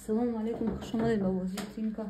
Ассалому алайкум, хуш омадед ба бозии Тинка.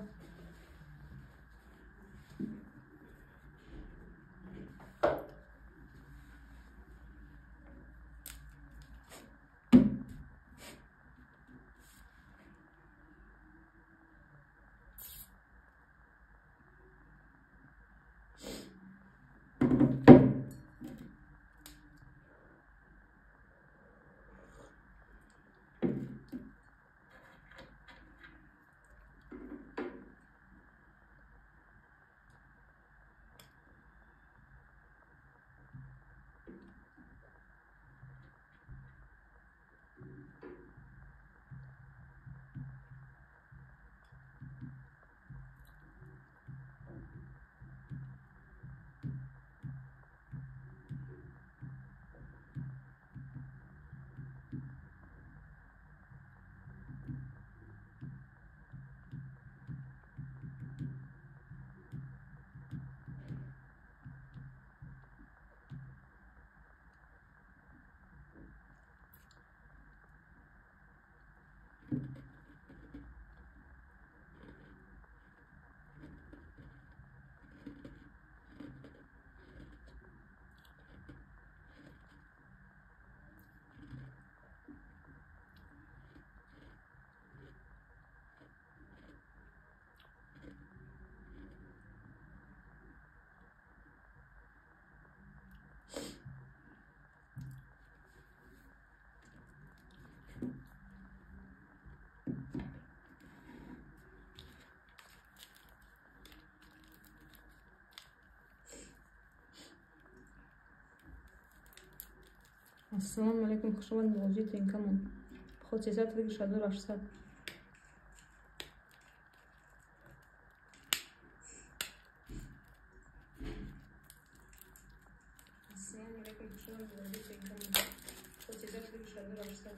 Ассалому алайкум, хуш омадед ба бозии Тинкамон. Ход 300, выигрыш 1600. Ассалому алайкум, хуш омадед ба бозии Тинкамон. Ход 300, выигрыш 1600.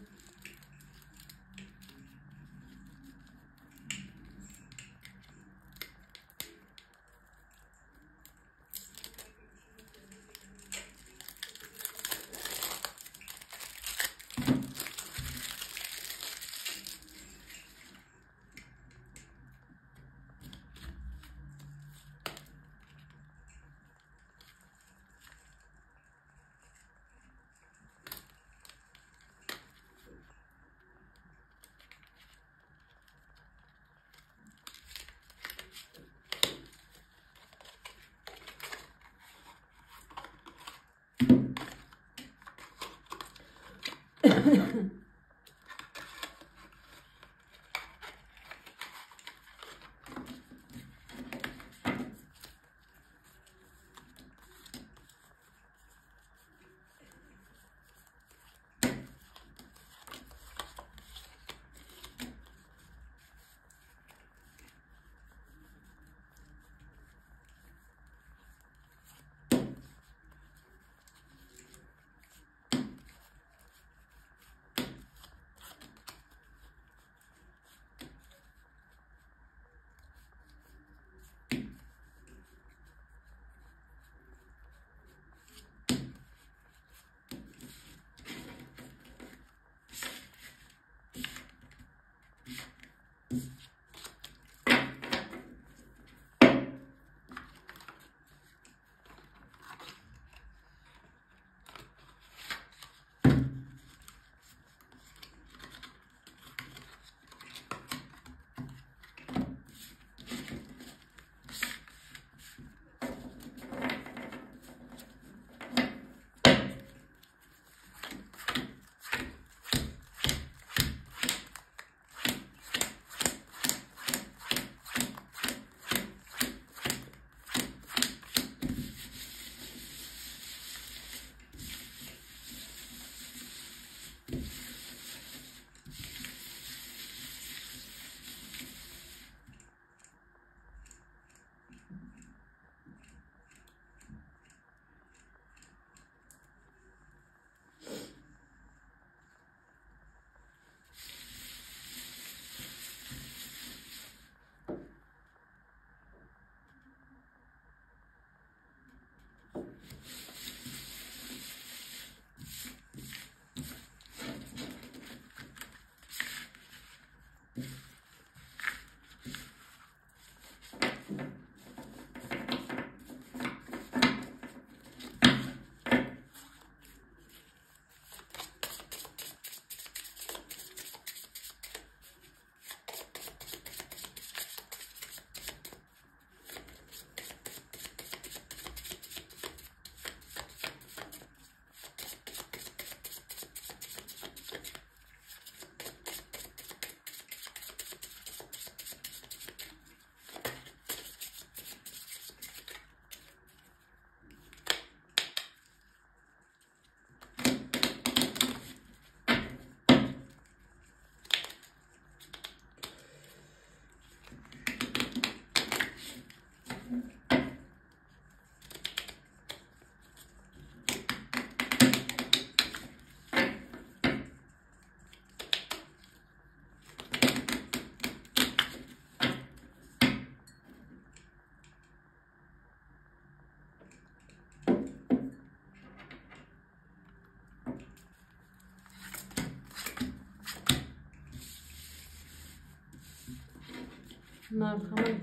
Марҳамат.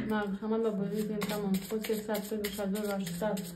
Марҳамат ба бозии тамом. Ход 300, выигрыш 1800.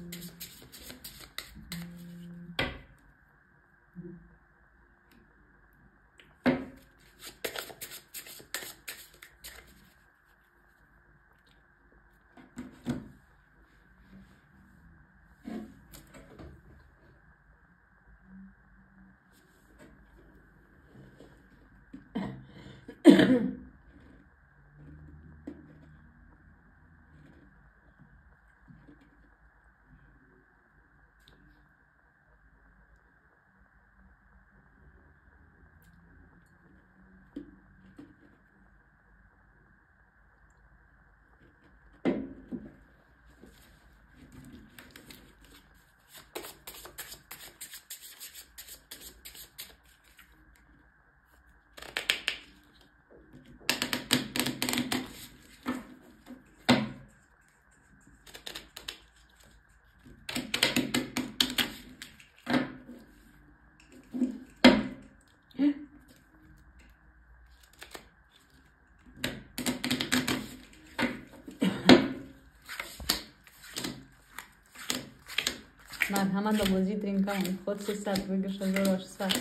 Марҳамат ба бозии тринкамон. Ход 300, выигрыш 1800.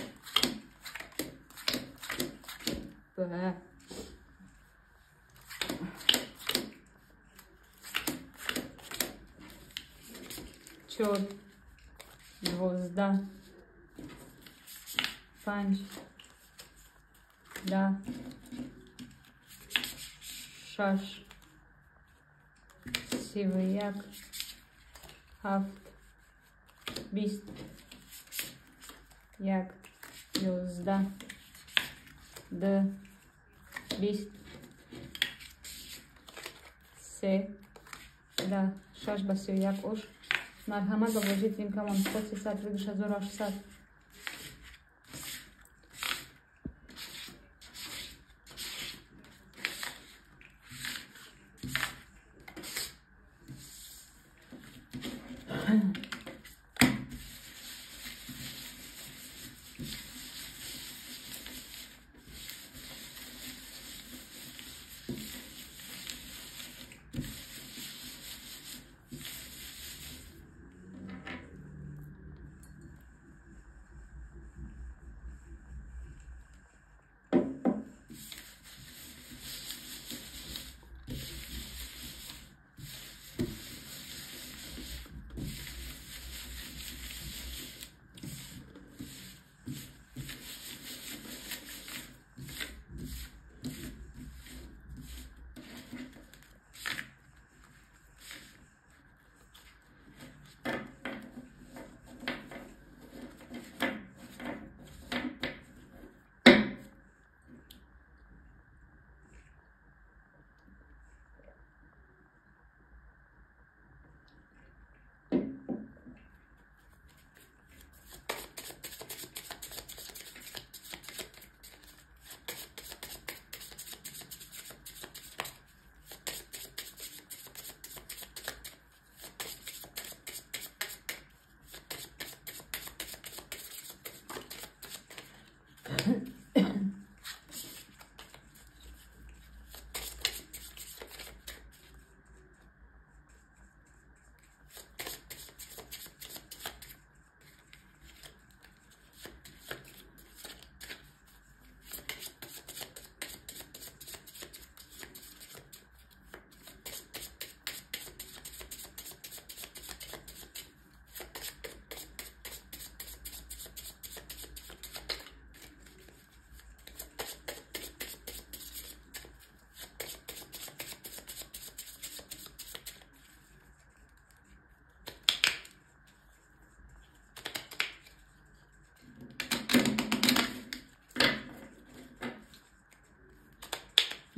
Ба. Чор, 12, 5, 10, 6, 31, 7, 20, 1, 11, 2, 20, 3, 10, 6 ба 31 ош. Марҳамат ба бозии тринкамон. Ход 300, выигрыш 1800.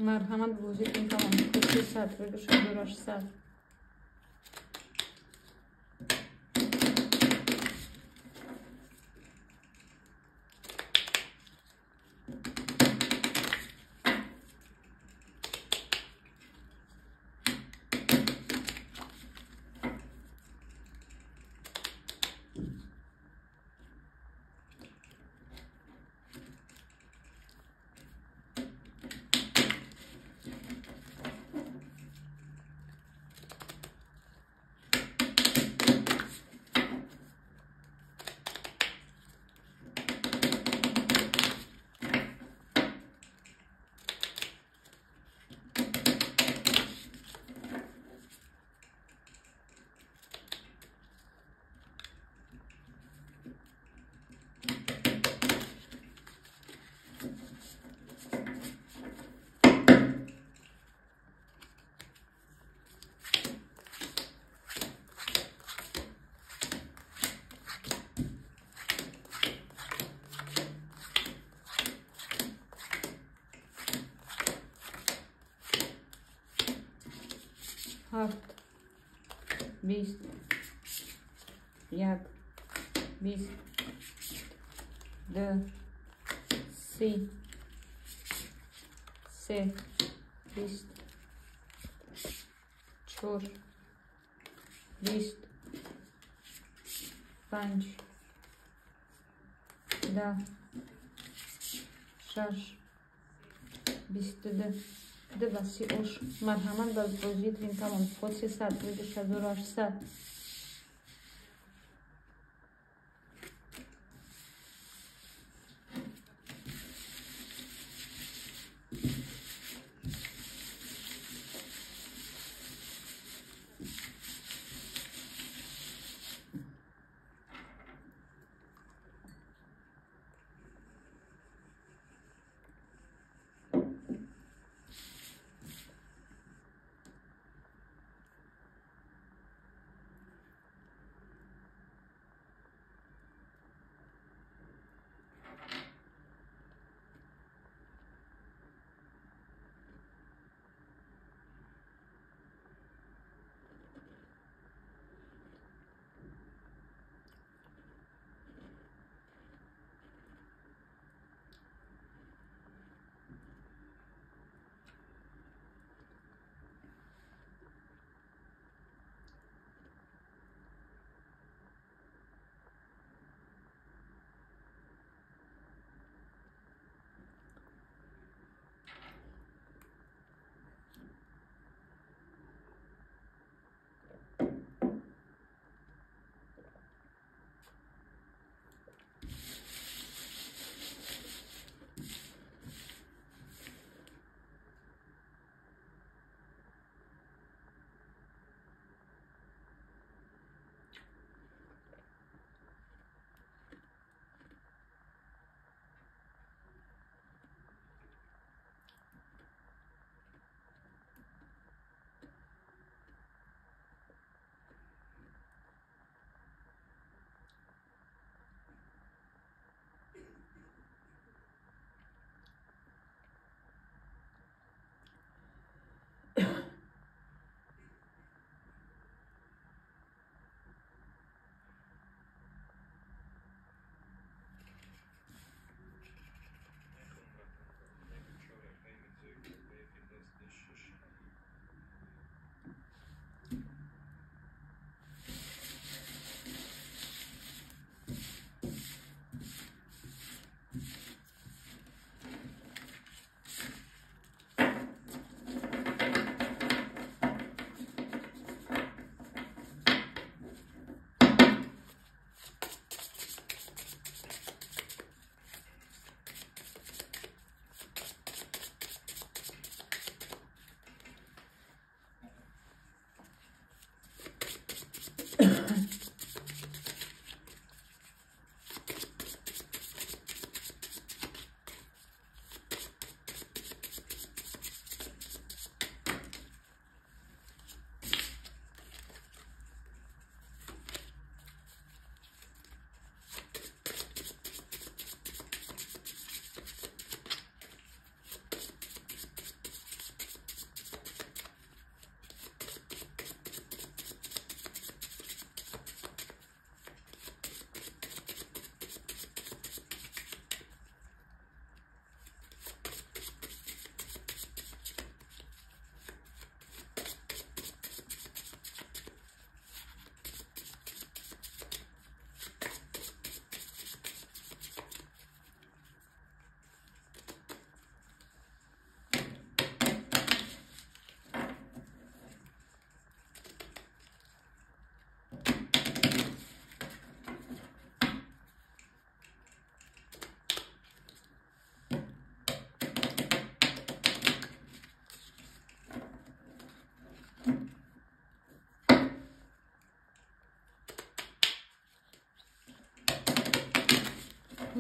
Марҳамат ба бозии тринкамон. Ход 300, выигрыш 1800. 20, 1, 20, 2, 3, 3, 20, 4, 20, 5, 10, 6, 22, 2 ва 30 ош. Марҳамат ба бозии Тринкамон. Код 300, 2800.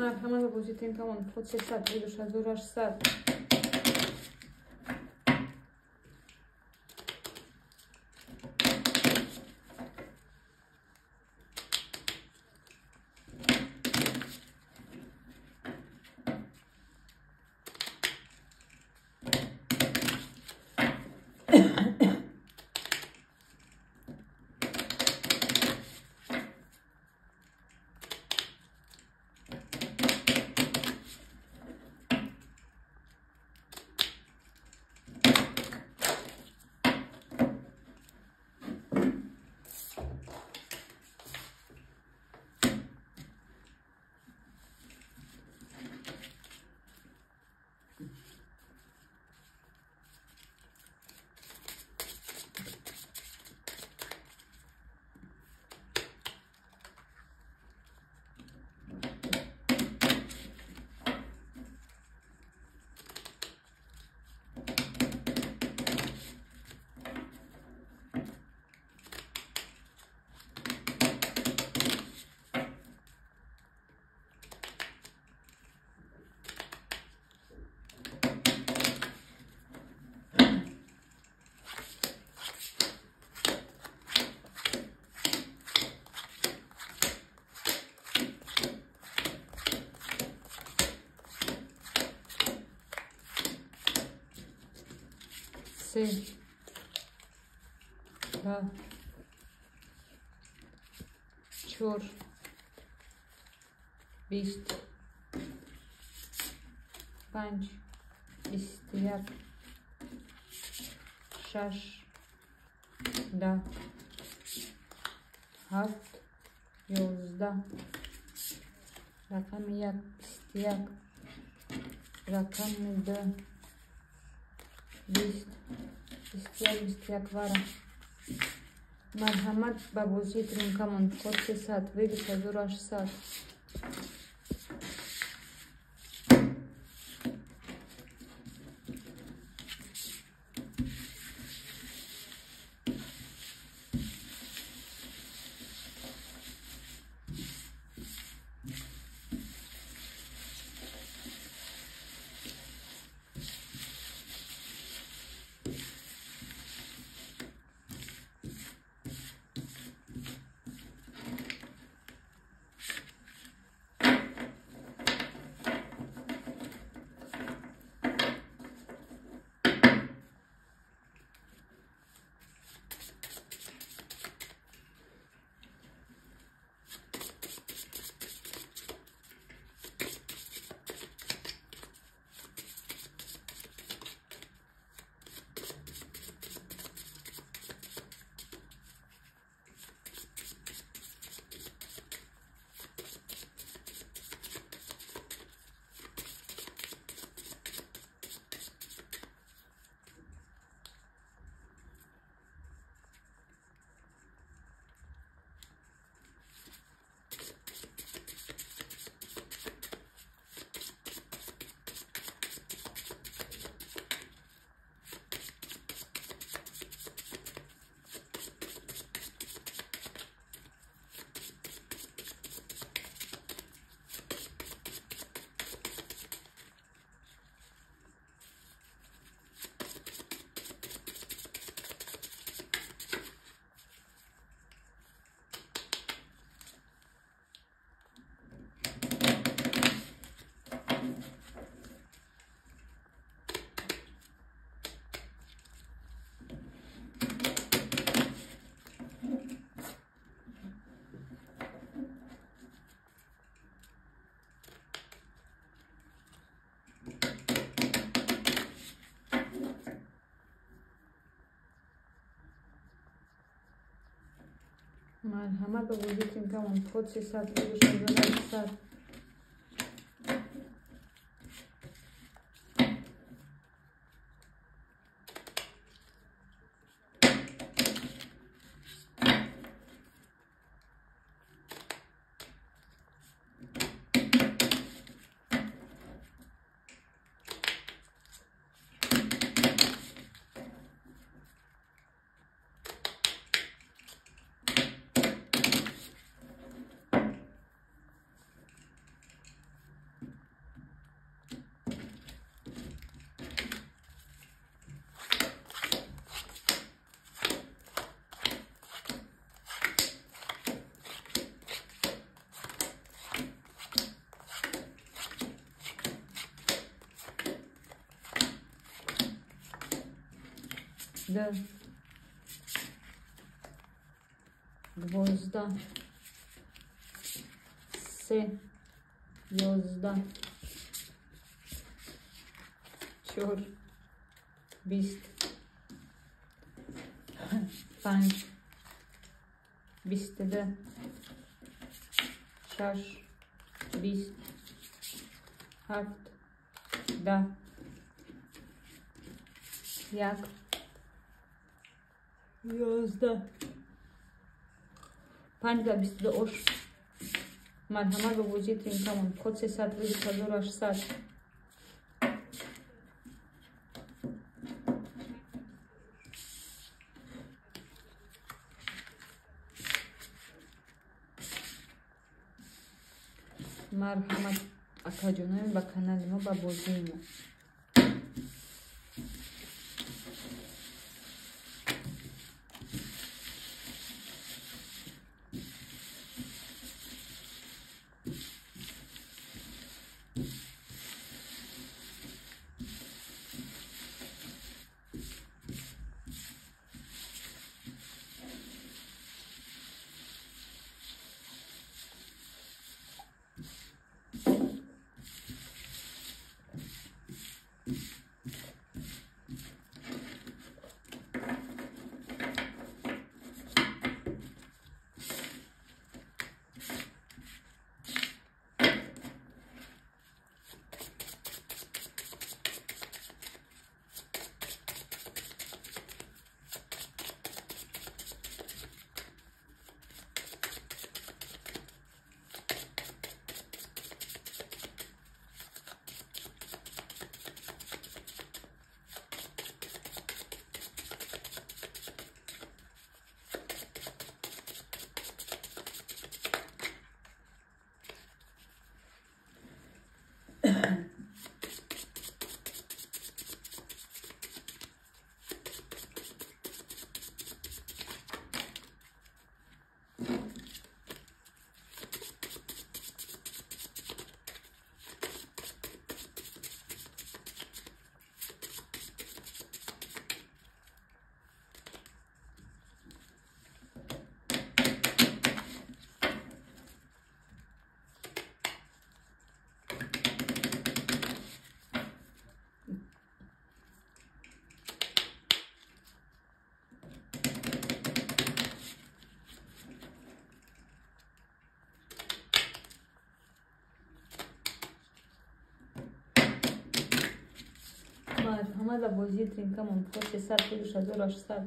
Марҳамат ба бозии Камон. Код 300, 2800. Се, даҳ, чор, 20, 5, 21, 6, 10, 7, 11, рақами 1, 21, рақами 2, 20, 21, 21 вара. Марҳамат ба бозии тринкамон. Код 300, выигрыш 1800. Марҳамат ба бозии тринкамон. Код 300, выигрыш 1800. 10, 12, 3, 11, 4, 20, 5, 22, 6, 20, 7, 10, 1, 11, 5 ба 22 ош. Марҳамат ба бозии тринкамон. Код 300, выигрыш 1800. Марҳамат акаҷонои ба канали мо, ба бозии мо. Марҳамат ба бозии тринкамон вход 300, выигрыш 1800.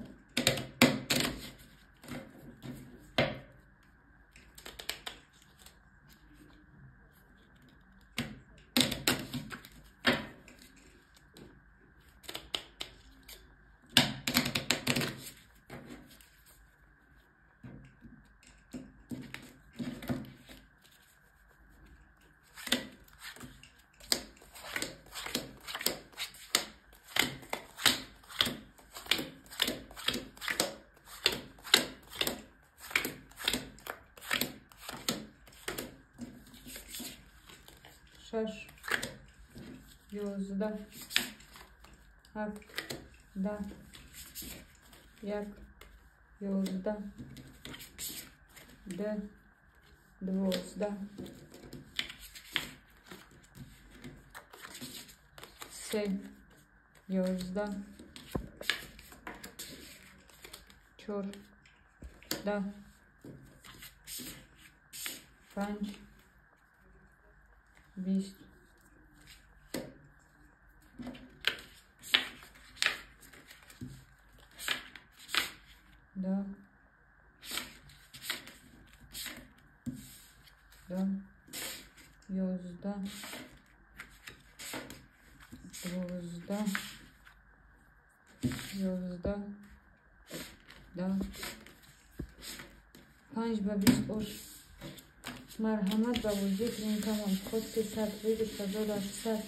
Шаш, 11, 7, 10, 1, 11, 2, 12, 3, 11, 4, 10, 5, 20. 2, 2, 11, 12, 11, 10, 5 ба 20 ош. Марҳамат ба бозии тринкамон вход 300, выигрыш 1800.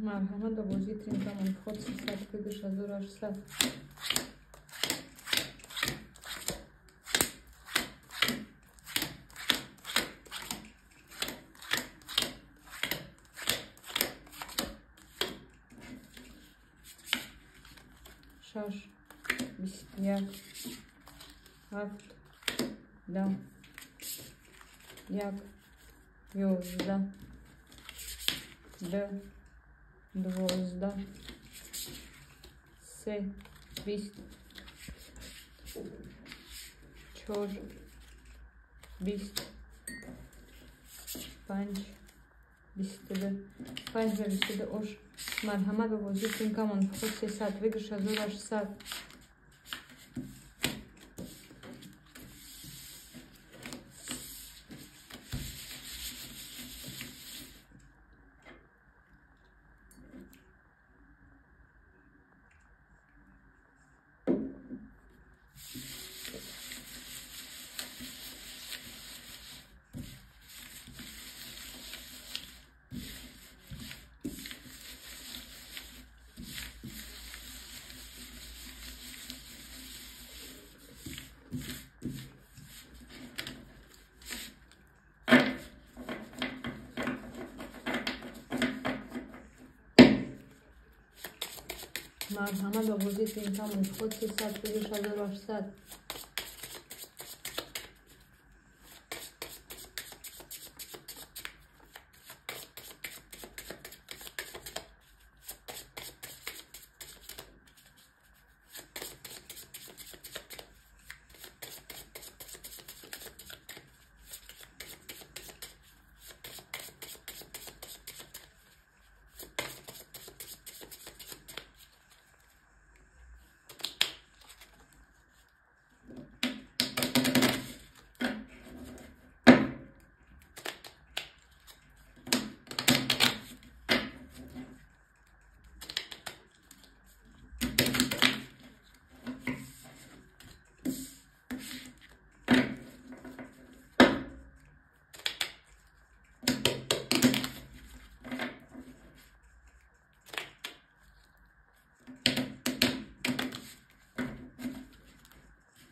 Марҳамат ба бозии тринкамон вход 300, выигрыш 1800. 6, 21, 7, 10, 1, 11, 2, 12, 3, 20, 4, 20, 5, 22, 5 ба 22 ош. Марҳамат ба бозии тринкамон вход 300, выигрыш 1800. Марҳамат ба бозии тринкамон вход 300, выигрыш 1800.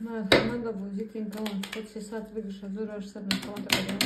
Марҳамат ба бозии тринкамон вход 300, выигрыш 1800. Марҳамат акаҷон.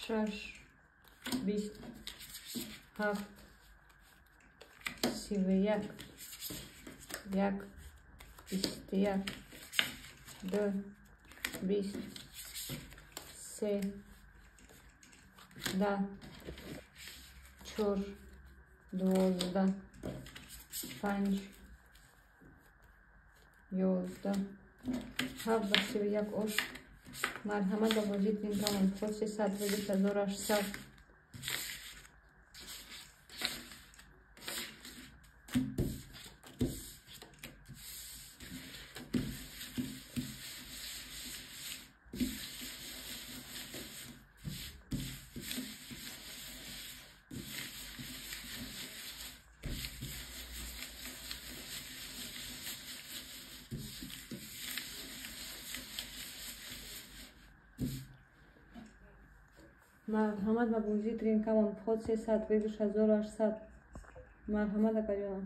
6, 20, 7, 31, 1, 21, 2, 20, 3, 10, 4, 12, 5, 11, 7 ба 31 ош. Марҳамат ба бозии тринкамон вход 300, выигрыш 1800. Марҳамат ба бозии тринкамон вход 300, выигрыш 1800. Марҳамат акаҷонам.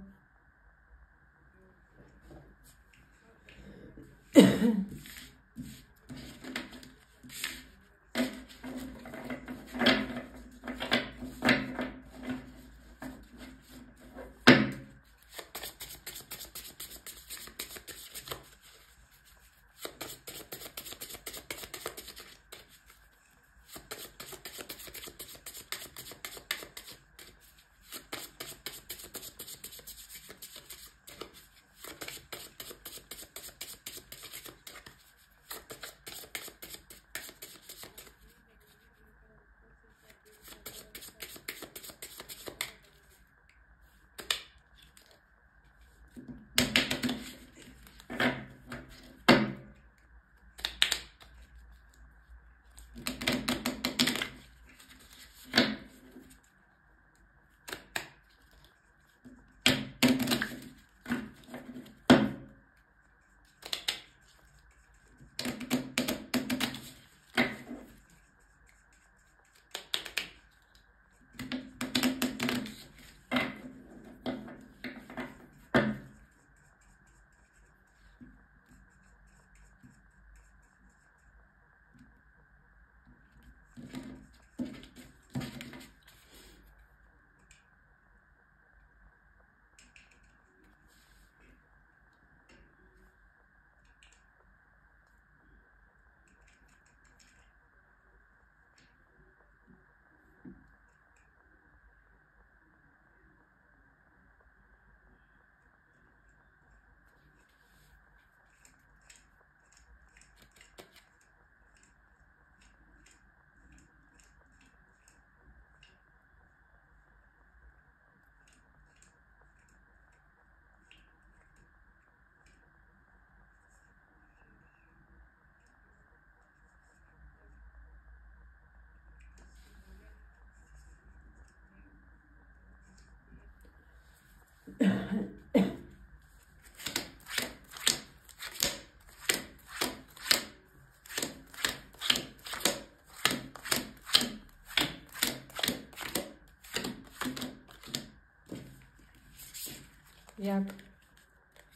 Як,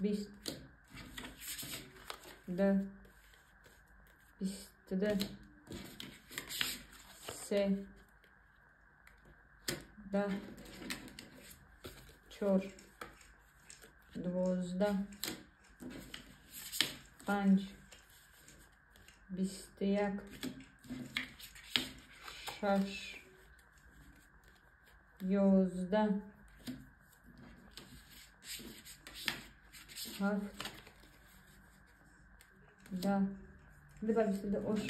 бист, ду, 22, се, 10, чор, 12, панҷ, 21, шаш, 11, ҳафт, 10, 2 ба 22 ош.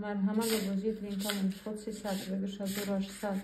Марҳамат ба бозии тринкамон. Ход 300, выигрыш 1800.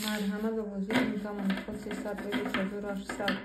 Марҳамат ба бозии тринкамон. Ход 300, выигрыш 1800.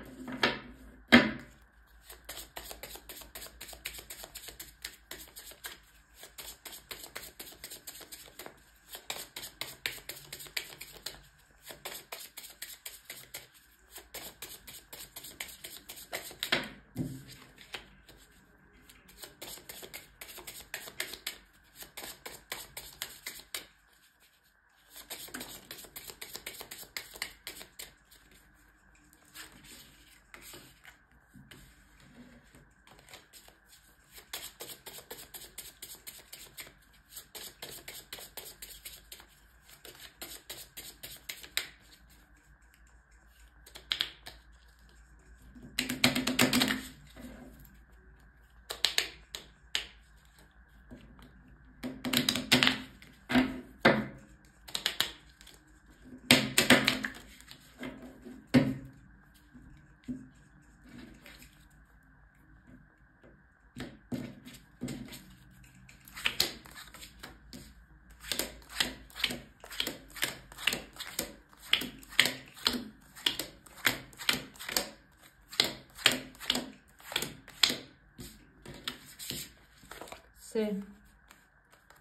Се,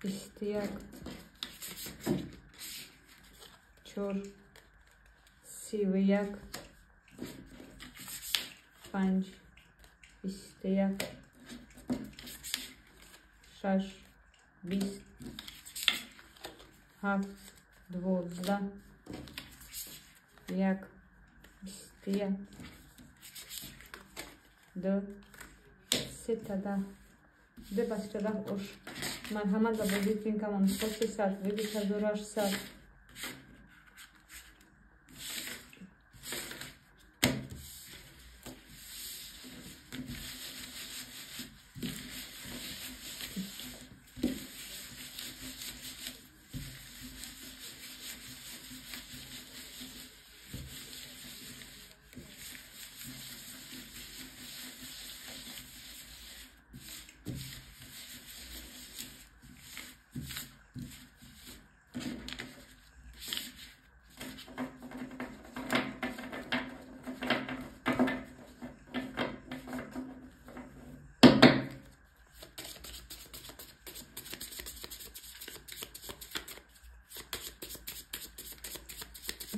21, чор, 31, панҷ, 21, шаш, 20, ҳафт, 12, як, 21, ду, се та 10, 2 ба 30 ош. Марҳамат ба бозии тринкамон. Ход 300, выигрыш 1800.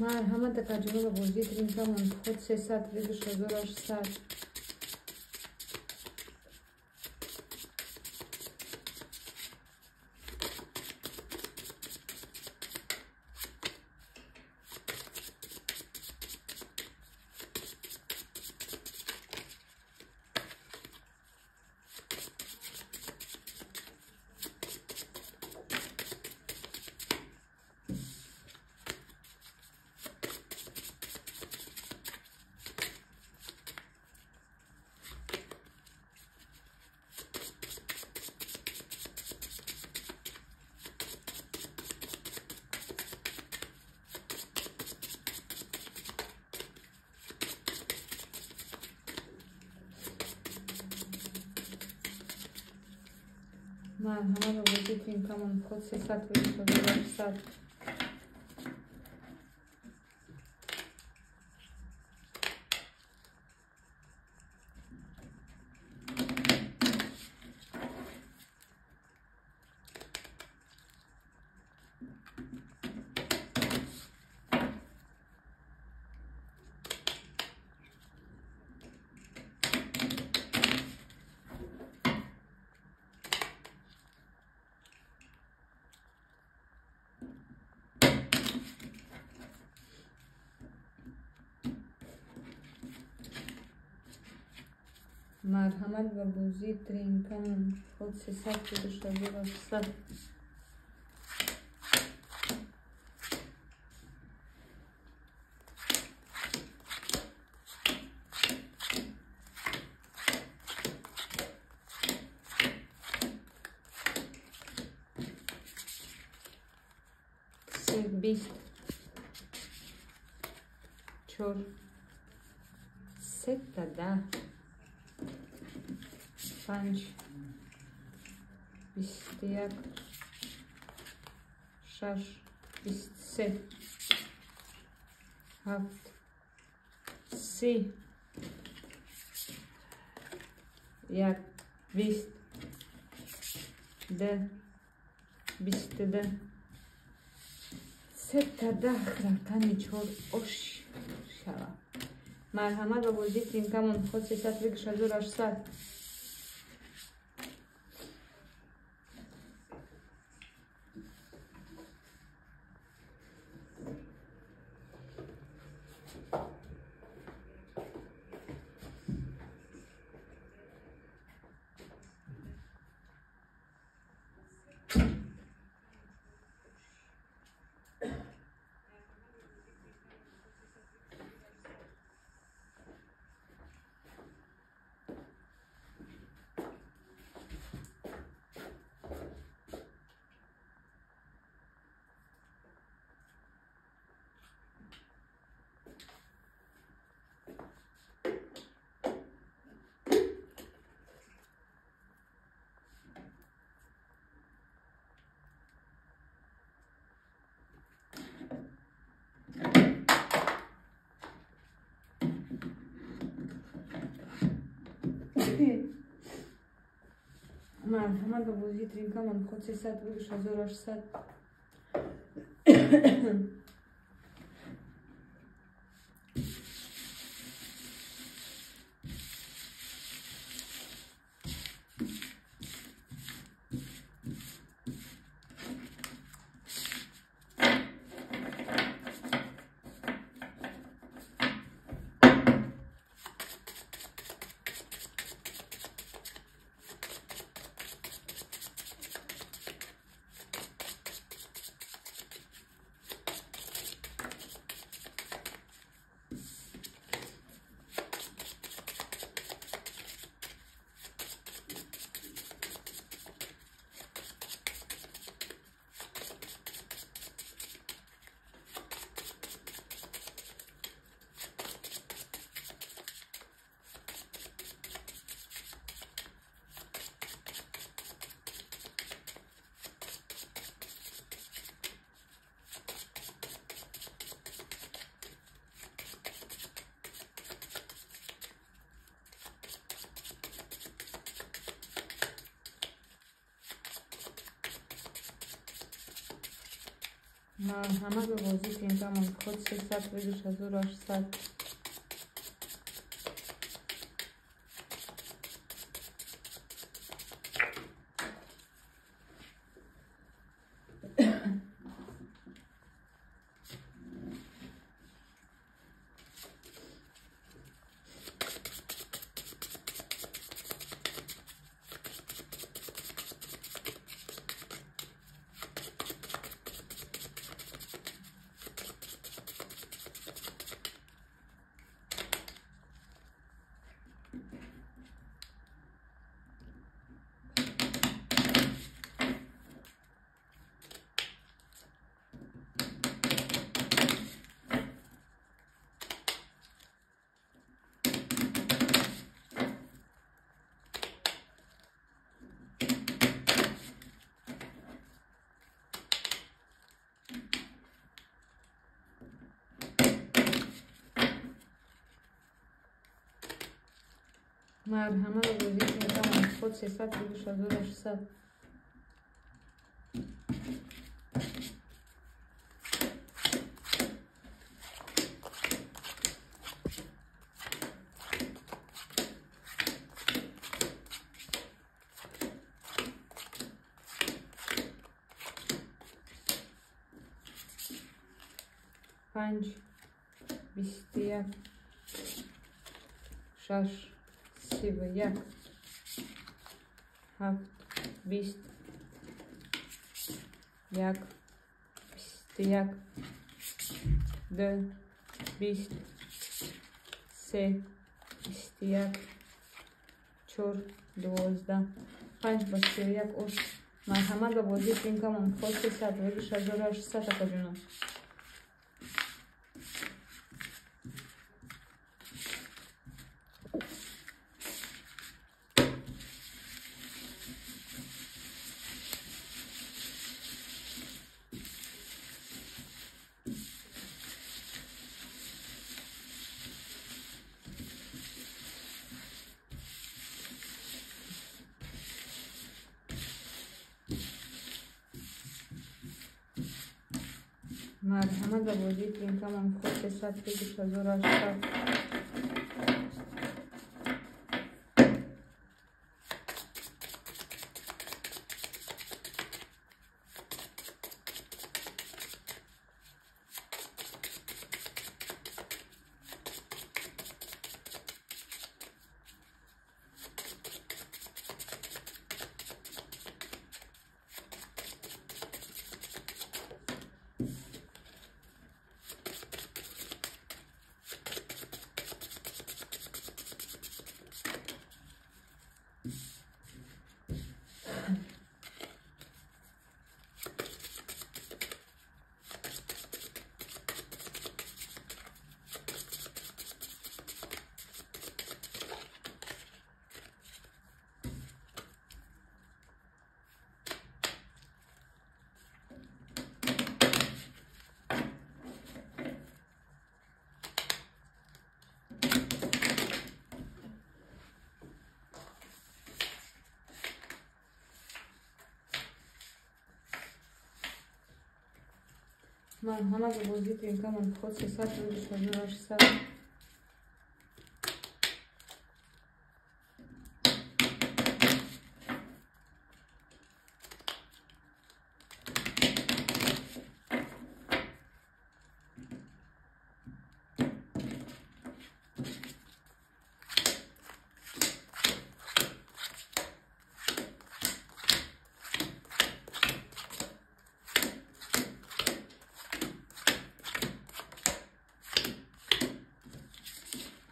Марҳамат акаҷонӣ ба бозии тринкамон. Ход 300, выигрыш 1800. Марҳамат ба бозии тринкамон код 308 800. Марҳамат ба бозии тринкамон код 308 800. Се, бист, чор, сета, даҳ, панҷ, 21, шаш, 23, ҳафт, 30, як, 20, ду, 22, сета, даҳ, рақами чор ош шавад. Марҳамат ба бозии тринкамон код 308 800. Марҳамат ба бозии тринкамон код 308 800. Марҳамат ба бозии тринкамон код 308 800. Марҳамат ба бозии тринкамон ход 300 2800. 5, 21, 6, 31, 7, 20, 1, 21, 2, 20, 3, 21, 4, 12, 5 ба 31 ош. Марҳамат ба бозии тринкамон ход 300 2800, акаҷунон. Марҳамат ба бозии тринкамон ход 300 2800. Марҳамат ба бозии тринкамон ход 300 2800.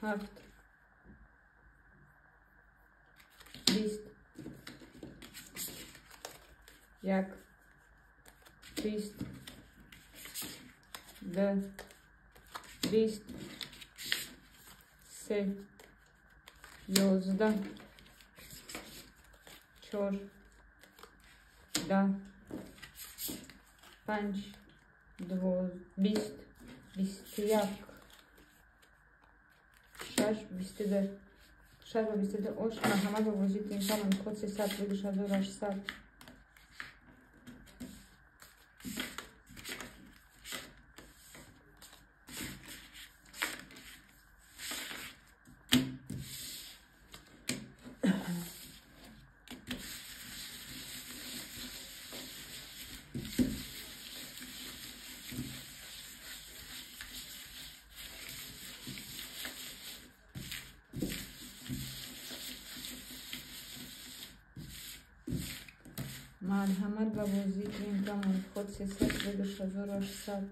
7, 20, 1, 20, 2, 20, 3, 11, 4, 10, 5, 2, 20, 21, 6, 22, 6 ба 22 ош. Марҳамат ба бозии тринкамон код 300 2800. Марҳамат ба бозии тринкамон код 300 2800.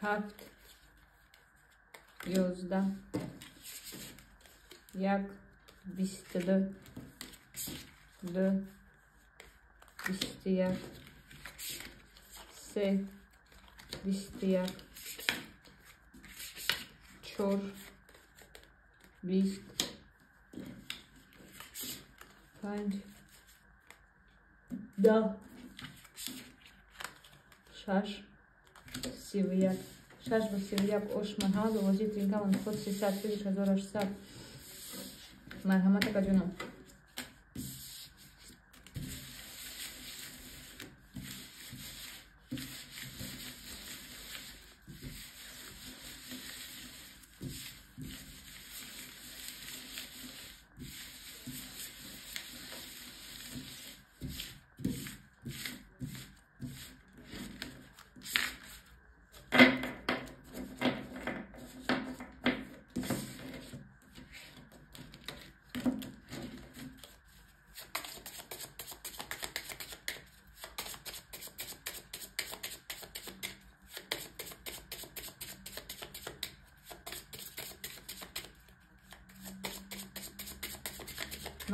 7, 11, 1, 22, 2, 21, 3, 21, 4, 20, 5, 10, 6, 31, 6 ба 31 ош. Марҳамат, ба бозии тринкамон ход 300 1800. Марҳамат, акаҷонам.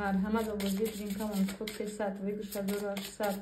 Марҳамат, ба бозии тринкамон ход 300 выигрыш 1800.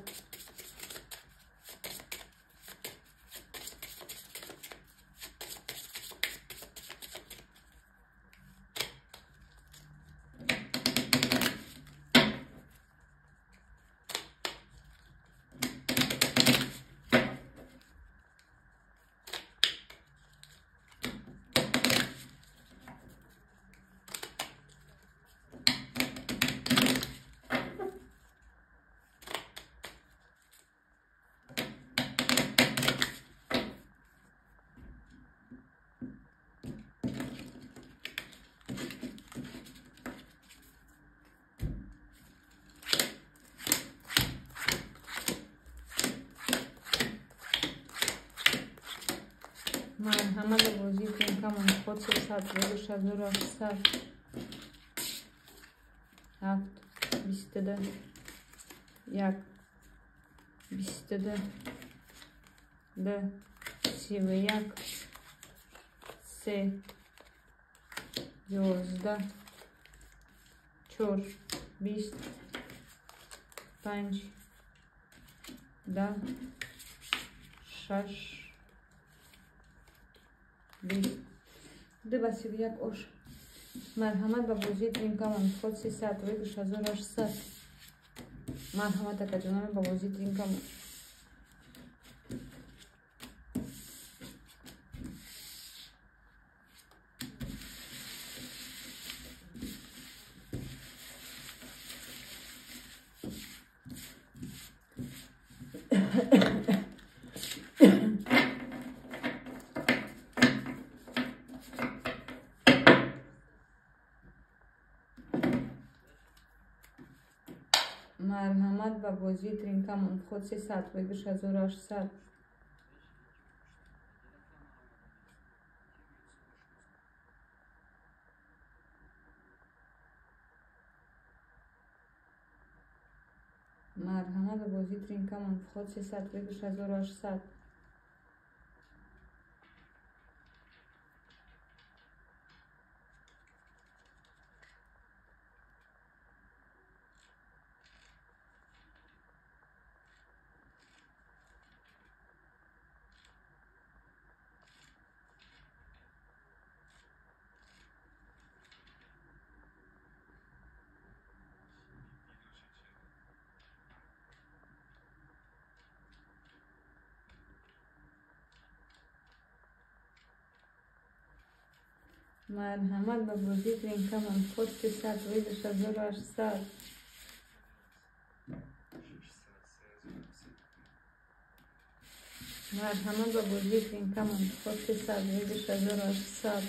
Марҳамат, ба бозии тринкамон ход 300 выигрыш 1800. 7, 22, 1, 22, 2, 31, 3, 11, 4, 20, 5, 10, 6, 20. 2 ба 31 ош. Марҳамат, ба бозии тринкамон ход 300 выигрыш 1800. Марҳамат, акаҷонам, ба бозии тринкамон. Марҳамат, ба бозии тринкамон ход 300 выигрыш 1800. Марҳамат, ба бозии тринкамон ход 300 выигрыш 1800. Марҳамат, ба бозии тринкамон ход 300 выигрыш 1800. Марҳамат, ба бозии тринкамон ход 300 выигрыш 1800.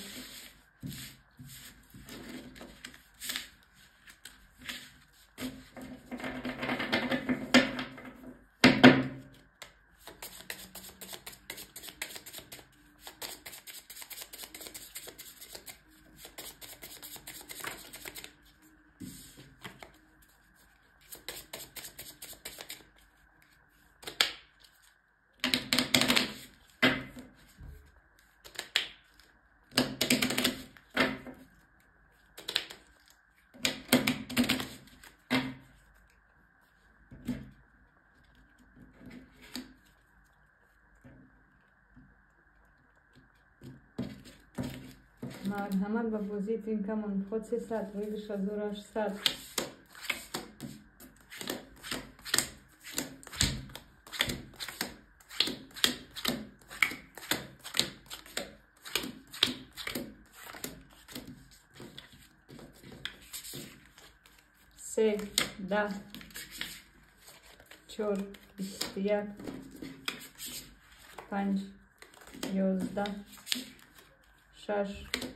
Марҳамат ба бозии тринкамон вход 300, выигрыш 1600. Се, 10, 4, 21, 5, 11, 6,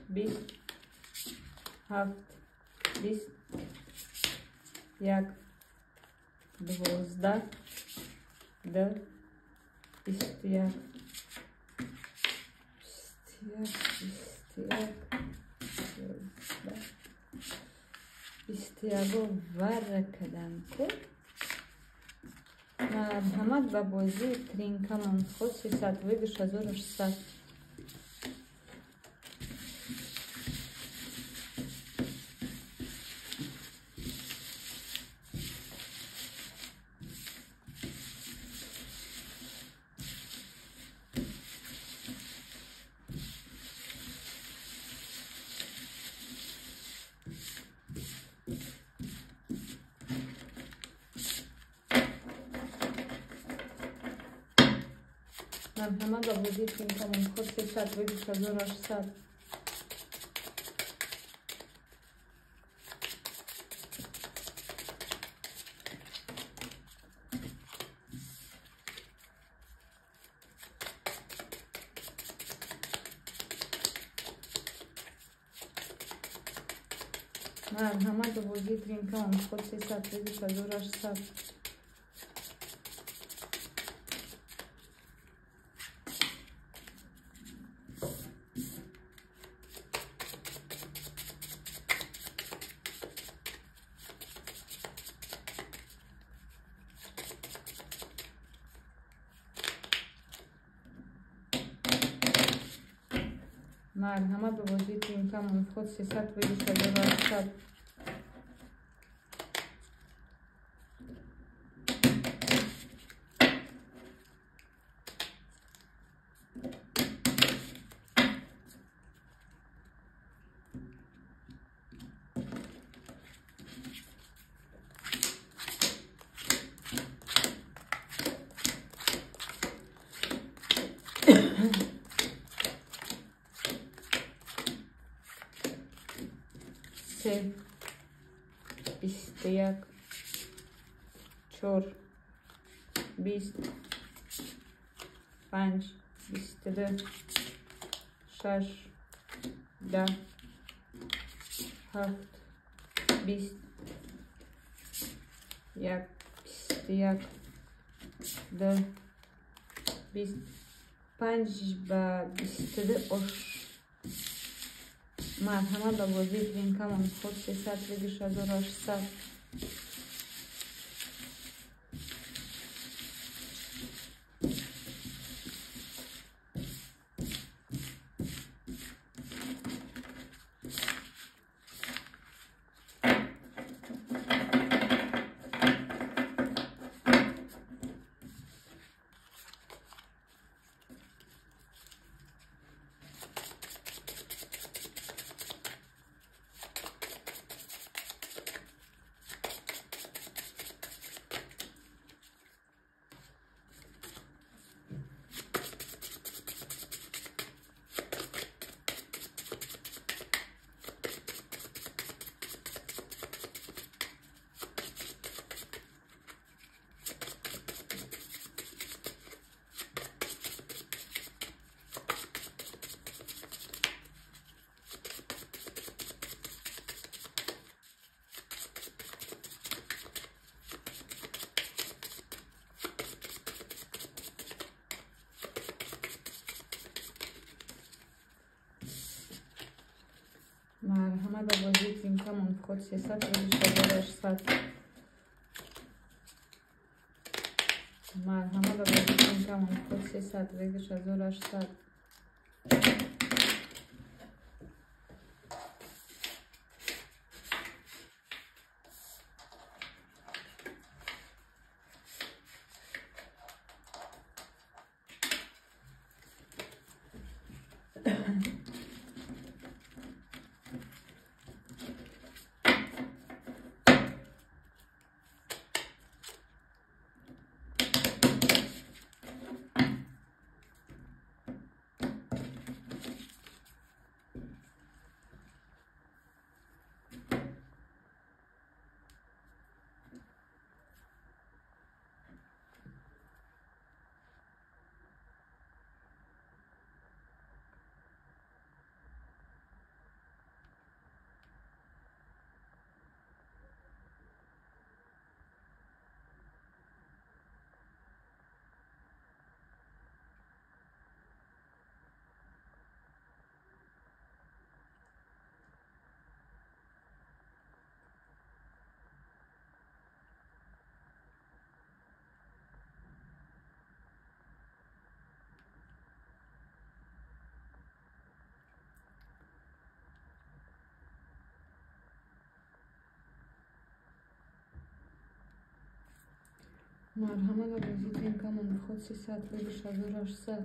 20, 7, 20, 1, 12, 2, 21, 21, 21, 11, 21 варра кардам ку. Марҳамат ба бозии тринкамон вход 300, выигрыш 1600. Марҳамат ба бозии тринкамон вход 300, выигрыш 1600. Марҳамат ба бозии тринкамон вход 300, выигрыш 1600. Марҳамат ба бозии тринкамон вход 300, выигрыш 1600. Се, 21, 4, 20, 5, 22, 6, 10, 7, 20, 1, 21, 2, 20, 5 ба 22 ош. Марҳамат ба бозии тринкамон вход 300, выигрыш 1600. Марҳамат ба бозии тринкамон вход 300, выигрыш 1600. Марҳамат ба бозии тринкамон вход 300, выигрыш 1600. Марҳамат ба бозии тринкамон вход 300, выигрыш 1600.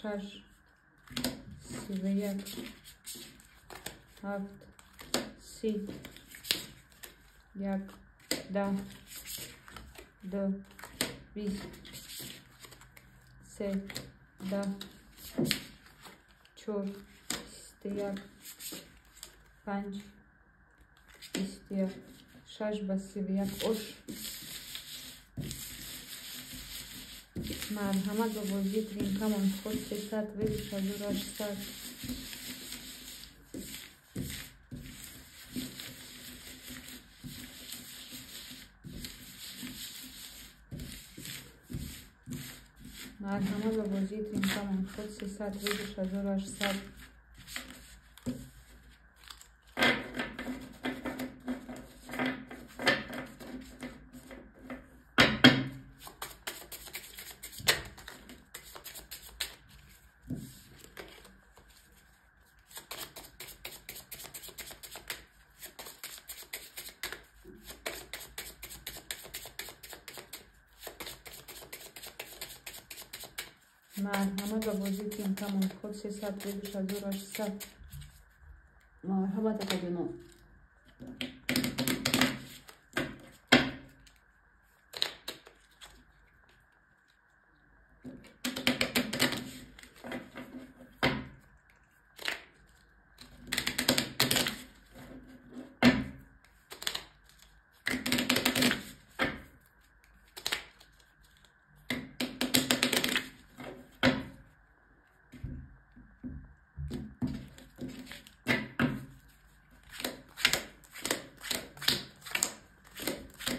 Шаш, 31, 7, 30, 1, 10, 2, 20, 3, 10, 4, 21, 5, 21, 6 ба 31 ош. Марҳамат ба бозии тринкамон вход 300, выигрыш 1600. Марҳамат ба бозии тринкамон вход 300, выигрыш 1600. Марҳамат ба бозии тринкамон вход 300, выигрыш 1600. Марҳамат акаҷонон.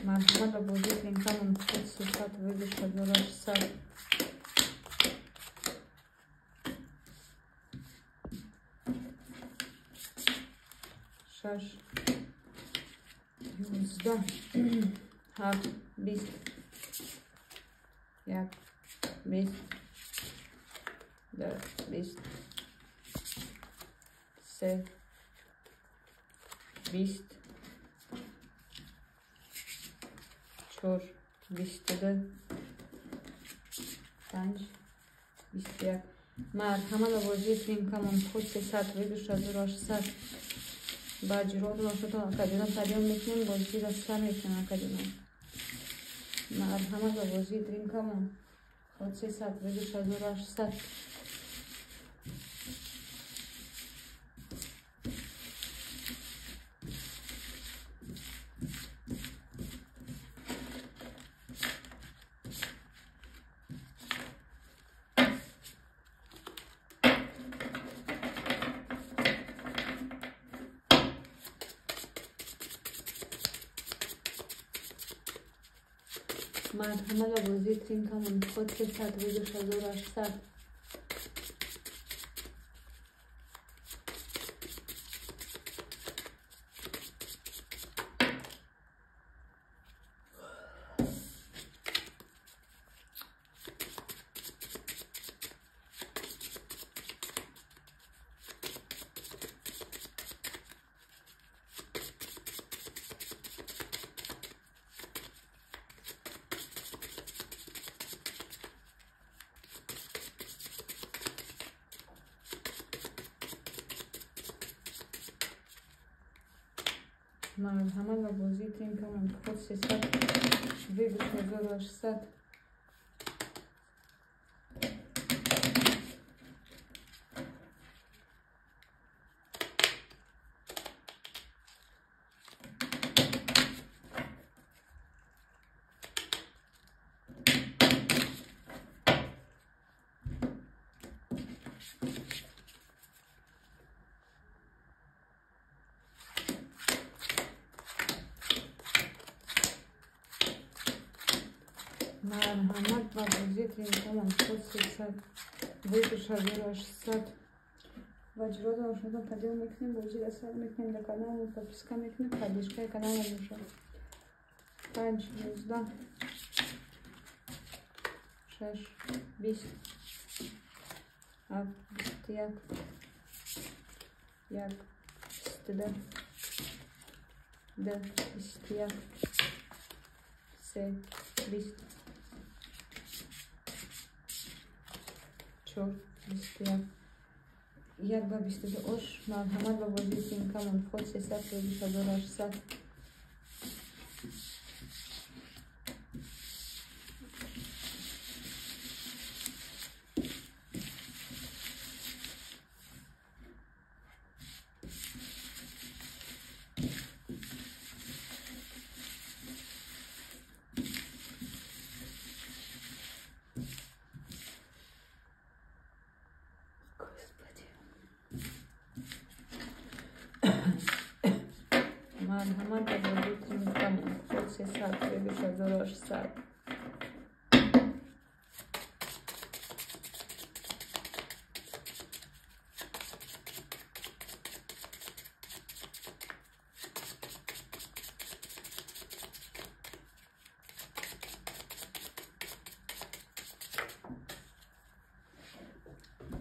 Марҳамат ба бозии тринкамон вход 300, выигрыш 1600. Шаш, 11, 7, 20, 1, 20, 2, 20, 3, 20, 4, 22, 5, 21. Марҳамат ба бозии тринкамон вход 300, выигрыш 1600. Ба ҷиротон шотон акаҷонон падём мекунем, бозиро сар мекунем акаҷонон. Марҳамат ба бозии тринкамон вход 300, выигрыш 1600. Марҳамат ба бозии тринкамон вход 300, выигрыш 1600. Марҳамат ба бозии тринкамон вход 300, выигрыш 1600. Марҳамат ба бозии тринкамон вход 300, Выигрыш 1800. Ва ҷирода ошнодан подъём мекунем, бозиро сар мекунем, дар каналмо подписка мекунем, поддержкаи каналмо бошад. 5, 19, 6, 20, 7, 21, 1, 22, 2, 21, 3, 20, 4, 21, 1 ба 22 ош. Марҳамат ба бозии тринкамон вход 300, выигрыш 1800. Марҳамат ба бозии тринкамон вход 300, выигрыш 1800.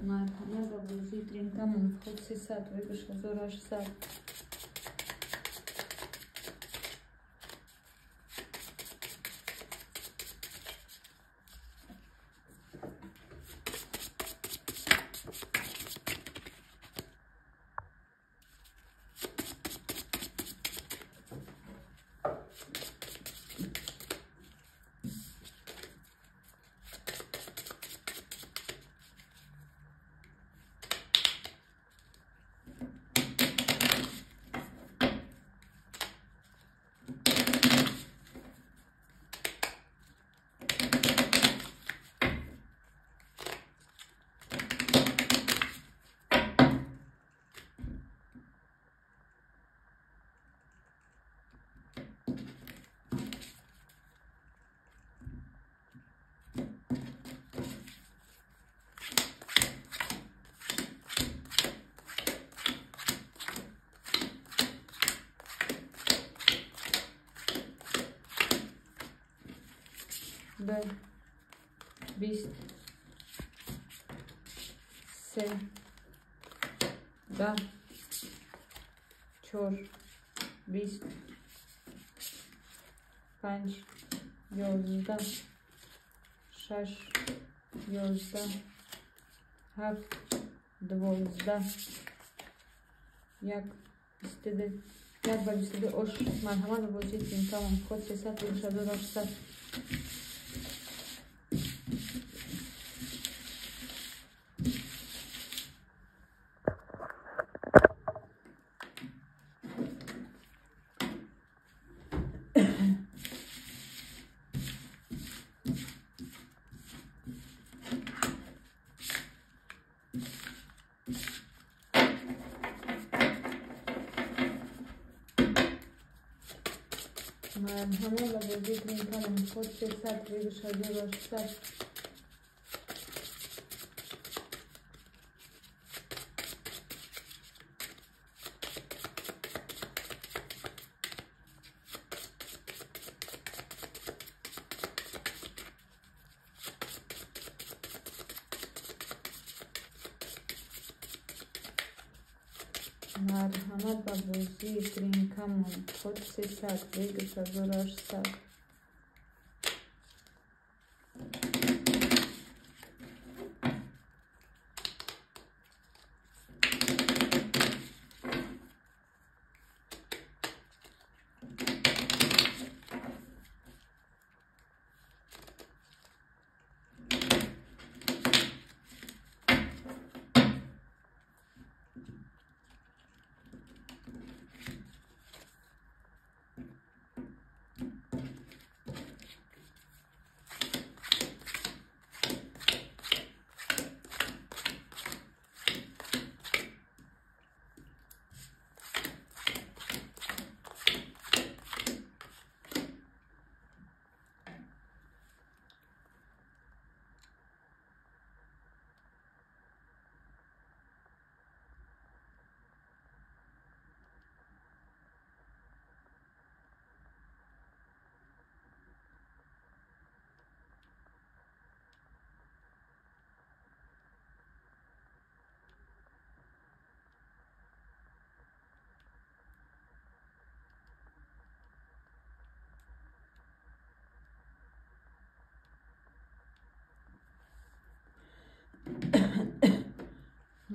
Марҳамат ба бозии тринкамон вход 300, выигрыш 1800. Б, 20, 3, 10, 4, 20, 5, 11, 6, 11, 7, 12, 1, 22, 1 ба 22 ош. Марҳамат ба бозии тринкамон вход 300, выигрыш 1800. Марҳамат ба бозии тринкамон вход 300, выигрыш 1800. Марҳамат ба бозии тринкамон вход 300, выигрыш 1800.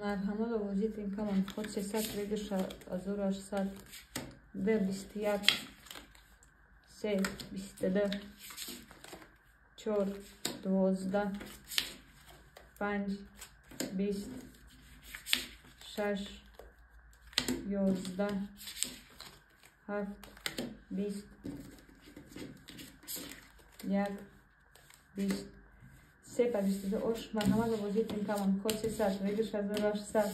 Марҳамат, овозит ин камон ход 300 выигрыш 1800. Д 21, 3 22, 4 12, 5 20, 6 11, 7 20, 1 20, 3 па 22 ош. Марҳамат, овозит ин камон ход 300 выигрыш 1800.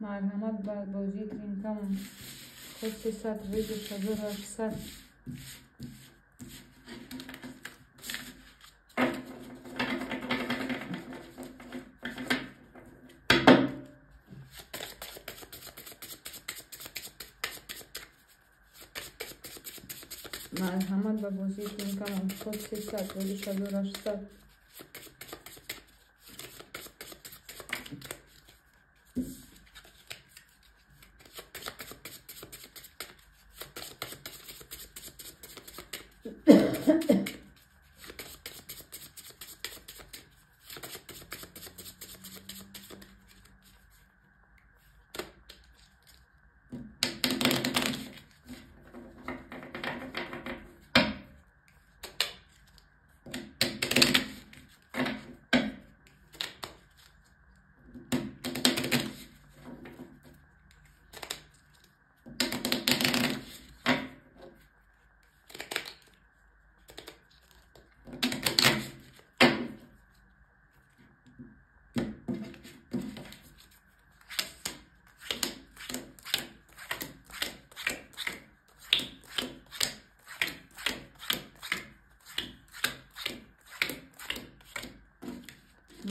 Марҳамат, ба бозии тринкамон ход 300 выигрыш 1800. Марҳамат, ба бозии тринкамон ход 300 выигрыш 1800.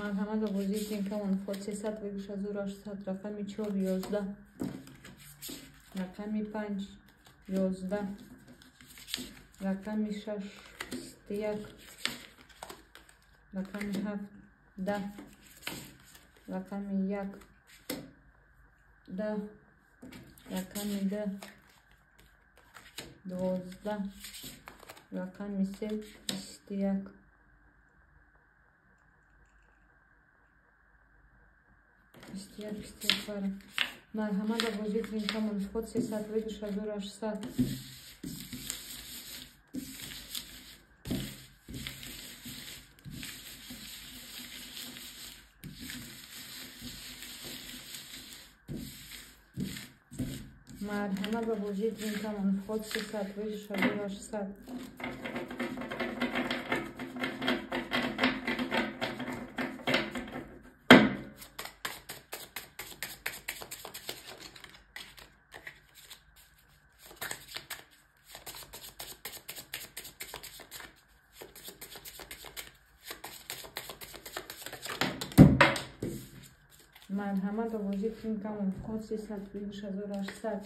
Марҳамат, ба бозии тринкамон ход 300 выигрыш 1800. Рақами 4 11, рақами 5 11, рақами 6 21, рақами 7 10, рақами 1 10, рақами 2 12, рақами 3 21. 21 пара. Марҳамат, ба бозии тринкамон ход 300 выигрыш 1800. Марҳамат, ба бозии тринкамон ход 300 выигрыш 1800. Марҳамат, ба бозии тринкамон ход 300 выигрыш 1800.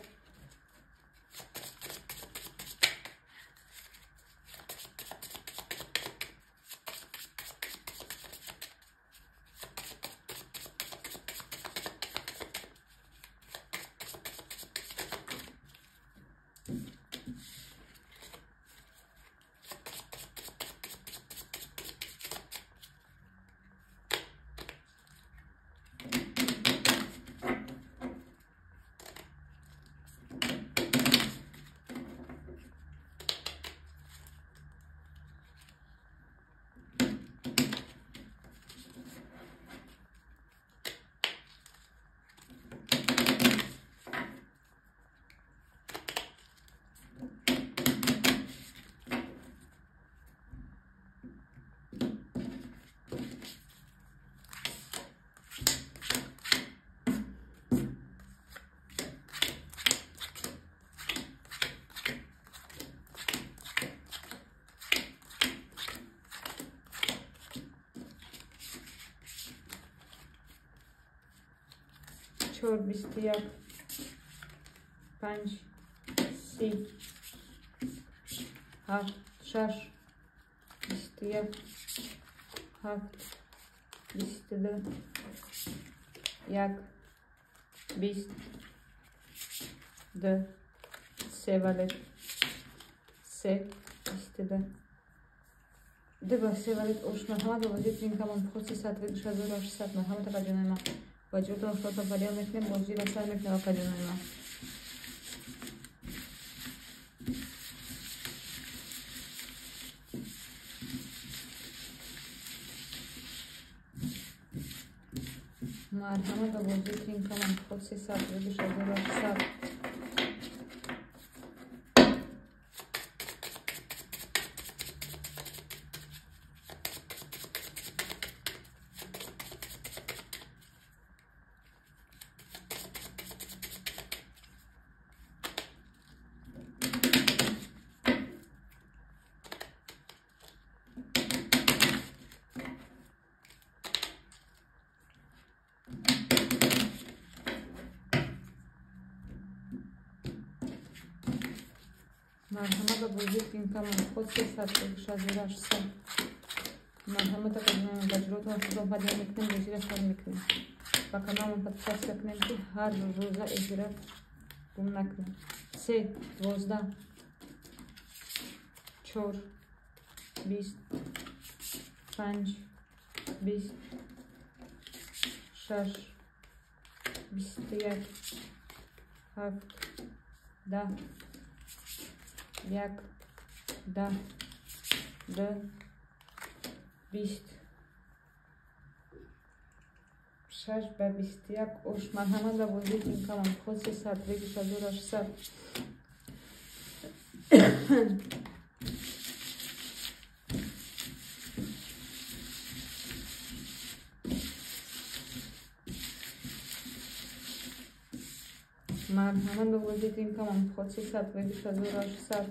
4 21 5 3 7 6 21 7 22 1 20 2 3 валет 3 22 2 ба 3 валет ош. Марҳамат, ба бозии тринкамон вход 301 600. Марҳамат, акаҷонои ман, ба ҷуртон шотон падиён мекунем, бозиро сар мекунем, акаҷонои ман. Марҳамат, ба бозии тринкамон вход 301 600. Марҳамат, ба бозии тринкамон вход 301 600. Марҳамат, акаҷонои, ба ҷуротон худо падиён мекунем, бозиро сар мекунем. Ба каналмон подписаться кунем, ки ҳар рӯза эфира гум накунем. 3 12 4 20 5 20 6 21 7 10 1 10 2 20 6 ба 21 ош. Марҳамат, ба бозии тринкамон вход 301 600. Марҳамат, ба бозии тринкамон вход 301 600.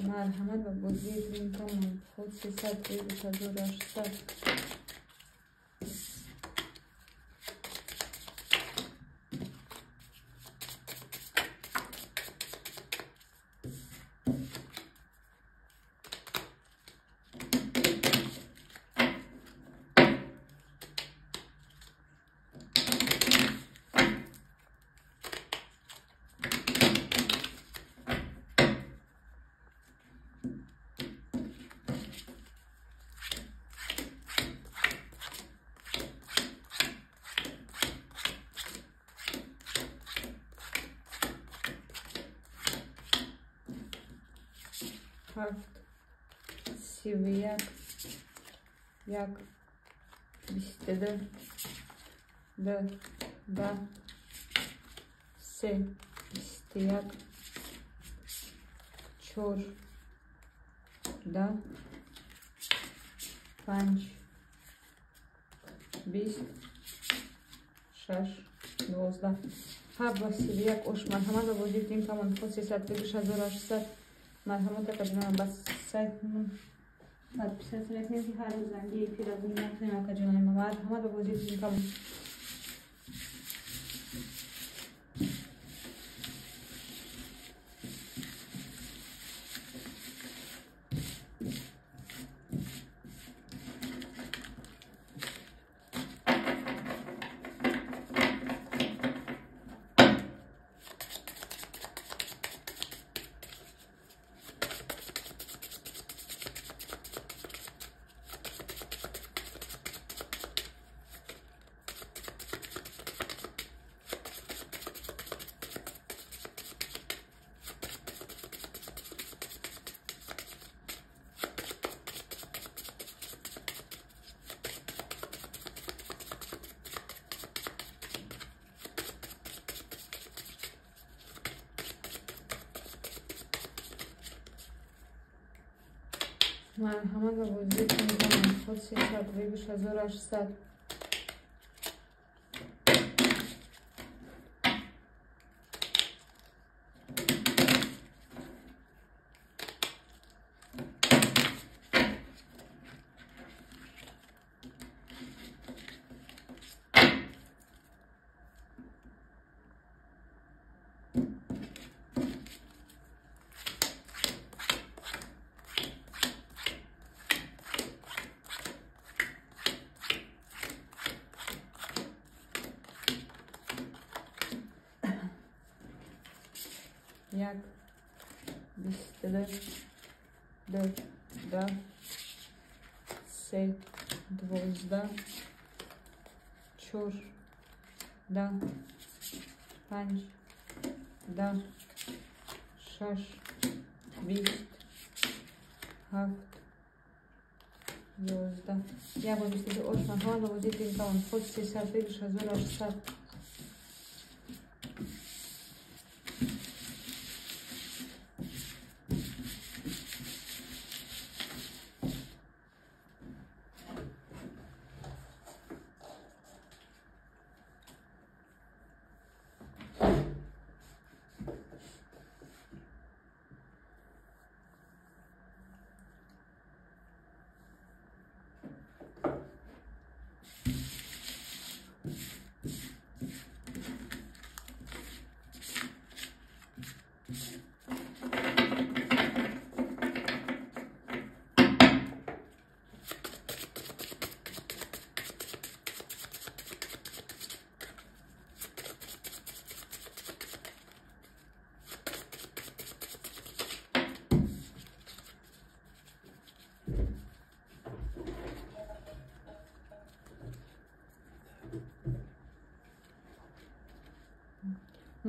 Марҳамат, ба бозии тринкамон вход 301 600. 7 31 1 22 2 ба 3 21 4 10 5 20 6 12 7 ба 31 ош. Марҳамат, ба бозии тринкамон вход 301 600. Марҳамат, акаҷонам, ба сайтмон подписаться мекунем, ки ҳар рӯз занги эфира гум накунем, акаҷонои ман. Марҳамат, ба бозии тринкамон. Марҳамат, ба бозии тринкамон вход 301 600. 1, 22, 2, 10, 3, 12, 4, 10, 5, 10, 6, 20, 7, 11. 1 бор 22 ош. Марҳамат ба бозии тринкамон худ 300 бигир 1800.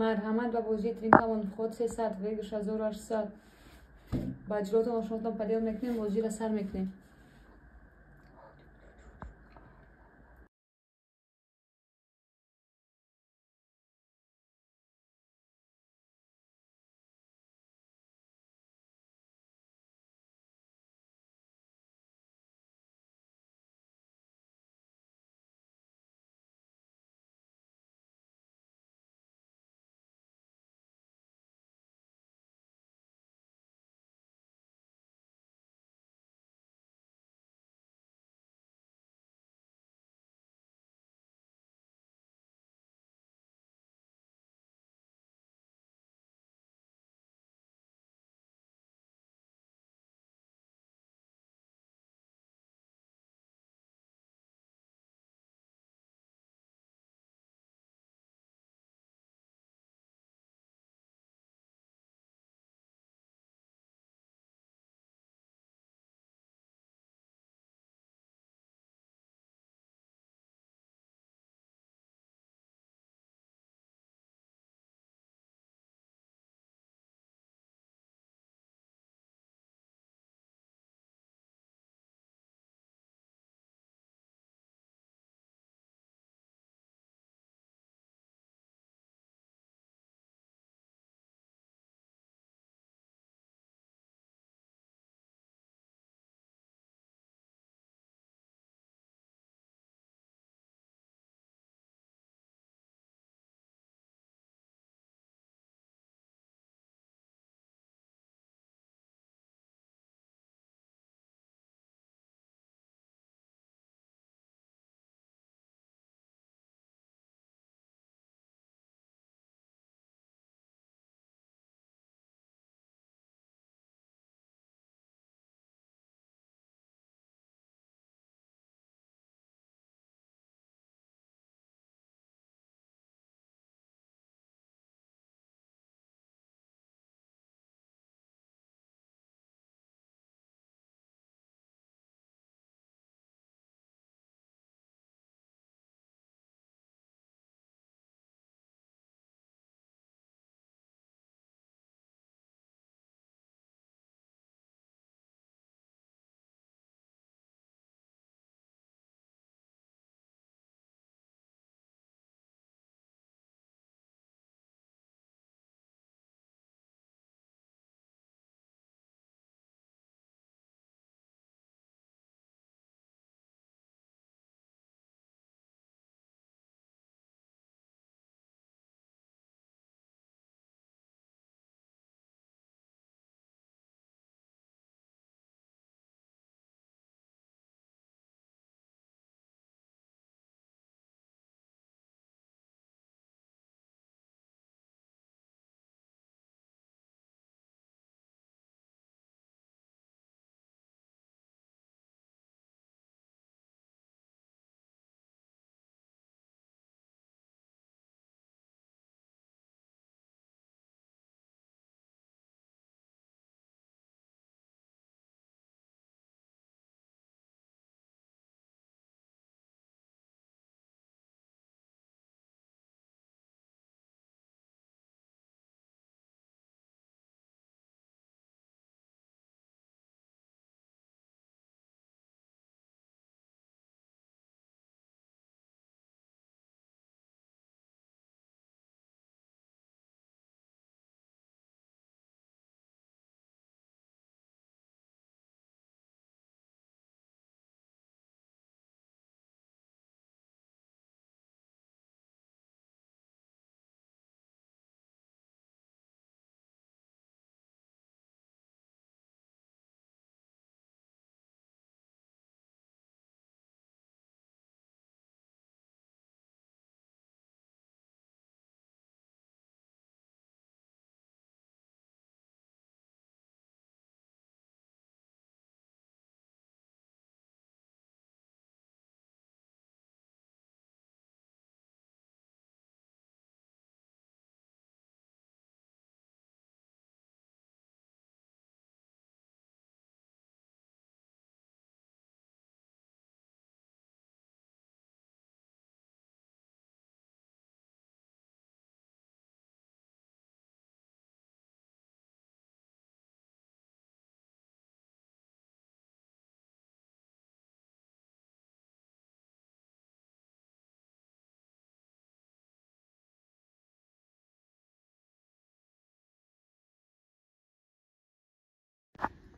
Марҳамат ба бозии тринкамон худ 300 выигрыш 1800. Ба ҷилотон ошнотон падел мекунем, бозиро сар мекунем.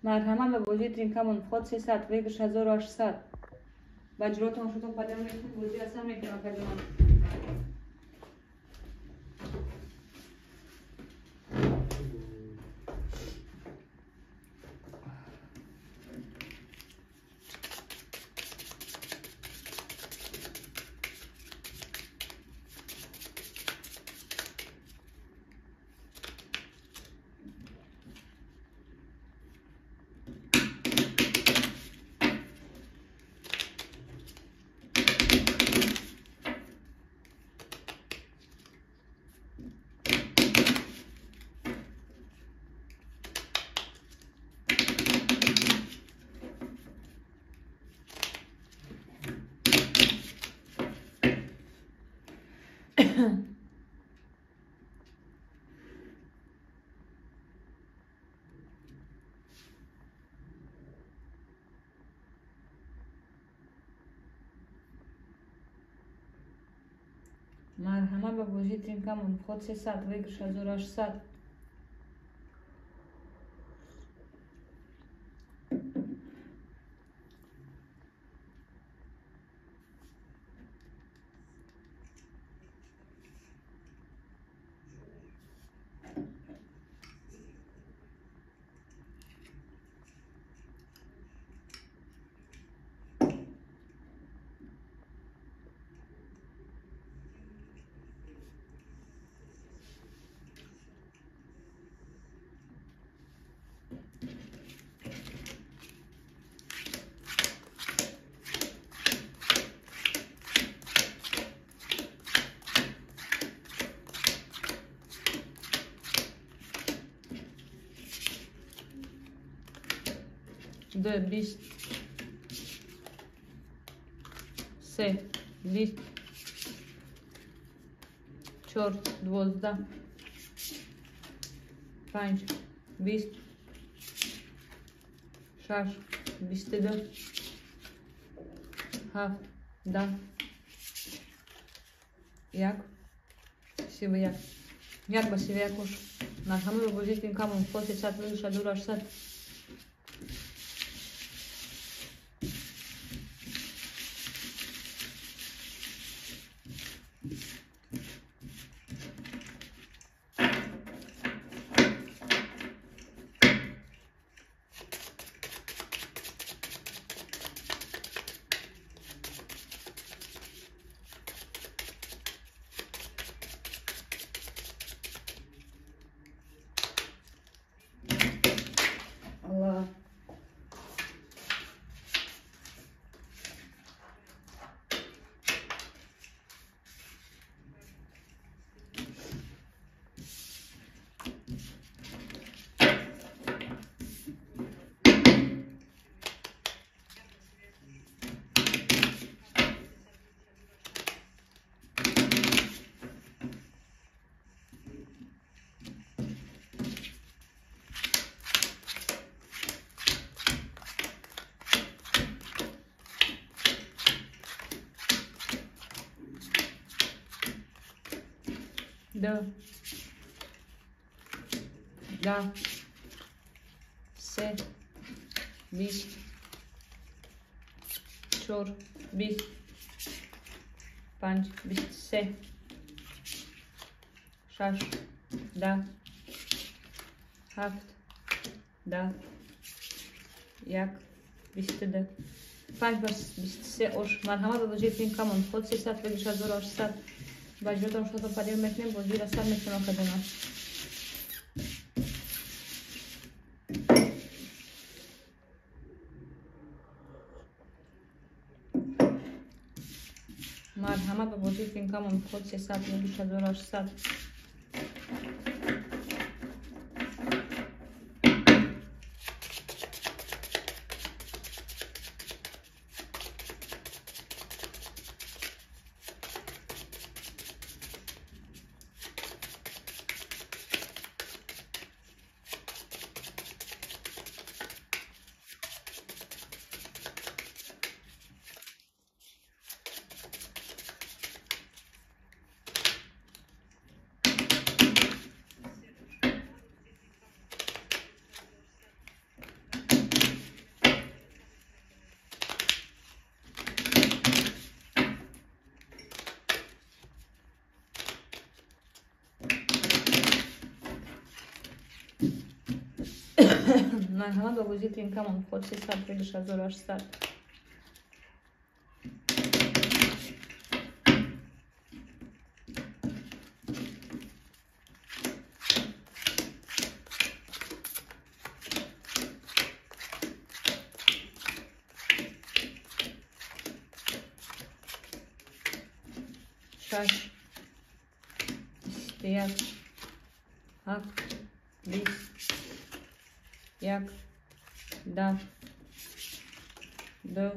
Марҳамат ба бозии тринкамон вход 300, выигрыш 1800. Ба ҷуротон шутон падар мекунем, бозӣ асан мекунем акаҷонам. Марҳамат ба бозии тринкамон вход 300, выигрыш 1800. Д, бист, се, бист, чор, 12, панҷ, 20, шаш, 22, ҳафт, 10, як, 31. Як ба 31 ош. Марҳамат ба бозии тринкамон вход 300, выигрыш 1800. Д, да, се, бист, чор, 20, панҷ, 23, шаш, 10, ҳафт, 10, як, 22, панҷ ба 23 ош. Марҳамат ба бозии тринкамон вход 300, выигрыш 1800. Ба ҷуротон шутон падар мекунем, бозиро сар мекунем акаҷонам. Марҳамат ба бозии тринкамон вход 300, выигрыш 1800. Марҳамат ба бозии тринкамон ход 300 1800. Шаш, 21, ҳафт, 20, як, 10, ду,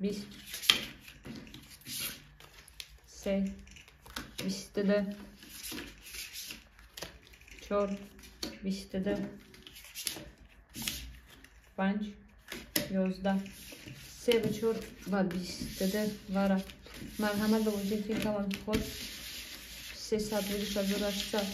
20, се, 22, чор, 22, панҷ, 11, се ва чор ва 22 вара. Марҳамат ба бозии тринкамон ход 300 1800.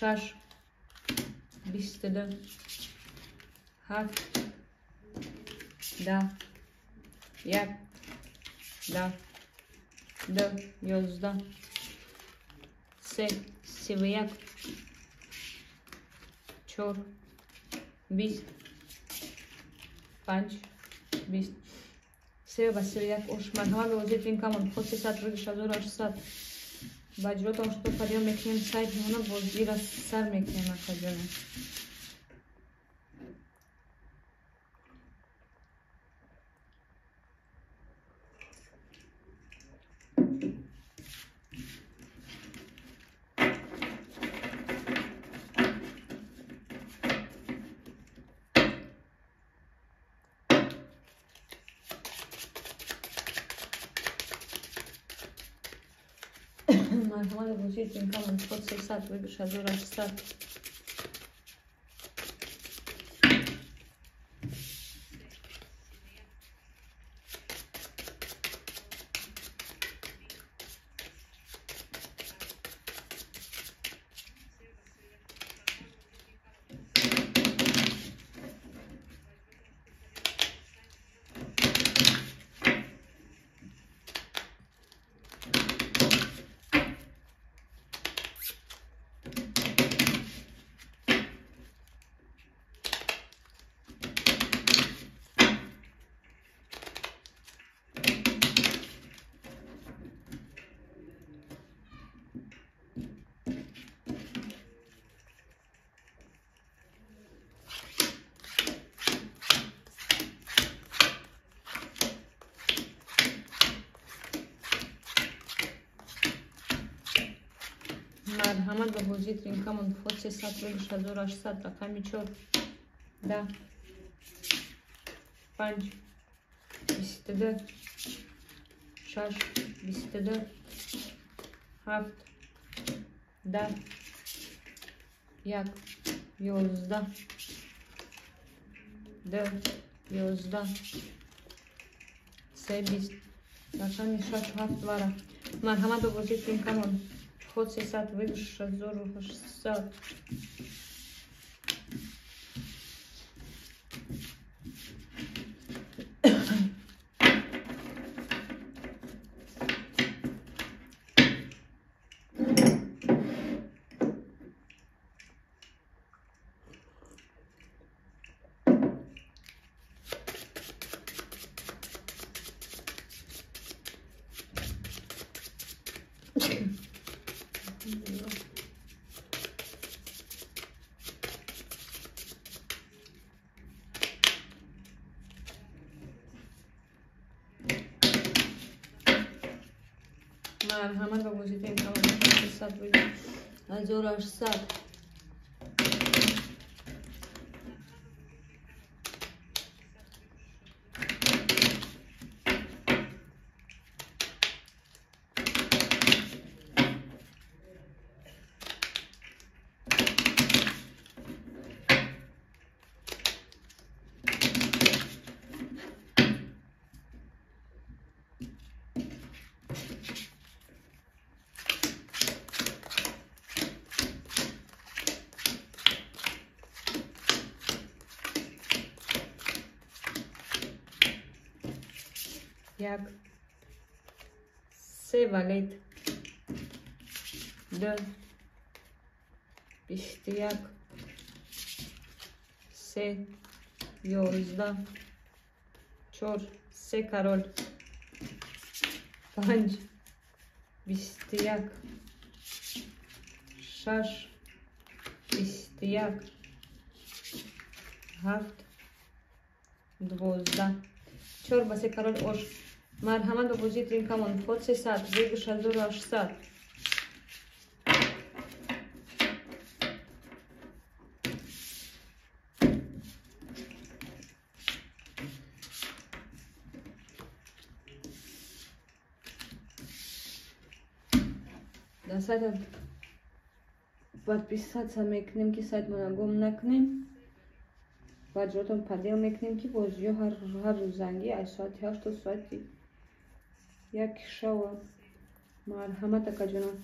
Шаш, 22, ҳафт, 10, як, 10, ду, 11, се, 31, чор, 20, панҷ, 20, се ва 31 ош. Марҳамат ба бозии тринкамон ход 300 1800. Ба ҷилотон шуто фарён мекунем, сайт мона бозира сар мекунем, акаҷона. Марҳамат ба бозии тринкамон ход 300 1800. Марҳамат ба бозии тринкамон ход 300 1800. Рақами чор, 10, панҷ, 22, шаш, 22, ҳафт, 10, як, 11, ду, 11, се, 20. Рақами 6 7 вара. Марҳамат ба бозии тринкамон. Ход 300, выигрыш 1800. Марҳамат ба бозии тринкамон. 300, выигрыш 1800. Як, се валет, ду, 21, се, 11, 4, се король, 5, 21, 6, 21, 7, 12, 4 ба се король ош. Марҳамат ба бозии тринкамон. Ход 300, выигрыш 1800. Дар сайта подписаться мекунем, ки сайтмона гум накунем. Ва ҷотон подел мекунем, ки бозиҳо ҳар рӯзангӣ аз соати 8 то соати 1 шава. Марҳамат акаҷонон.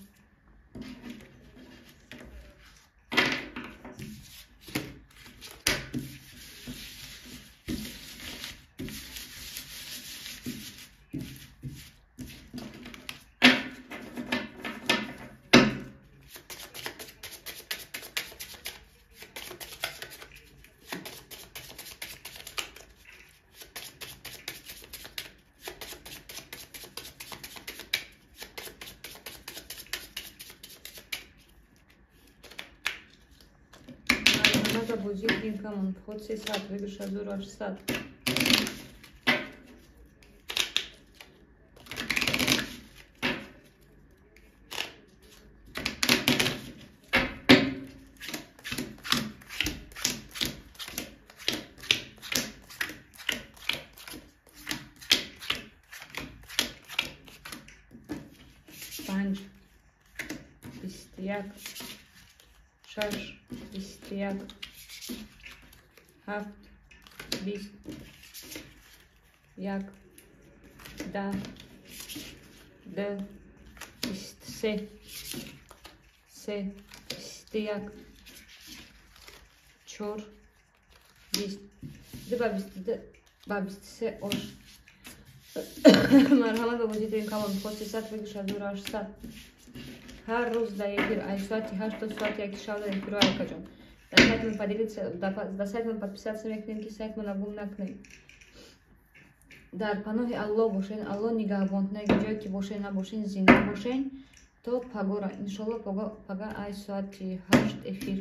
Бозии тринкамон. Ход 300, выигрыш 1800. 5, 21, 6, 21, 7, 20, 1, 2, 2, 23, 3, 21, 4, 20, 2 ба 23 ош. Марҳамат ба бозии тринкамон. Ход 300, выигрыш 1800. Ҳар рӯз дар эфир аз соати 8 то соати 1 шав дар эфирҳо акаҷон. Дар сайтмон поделиться, дар сайтмон подписаться мекунем, ки сайтмона гум накунем. Дар паноҳи Аллоҳ бошен, Аллоҳ нигаҳбон. Ҷое ки бошен, набошен, зинда бошен. То пагора. Иншоллоҳ пага аз соати 8 эфир.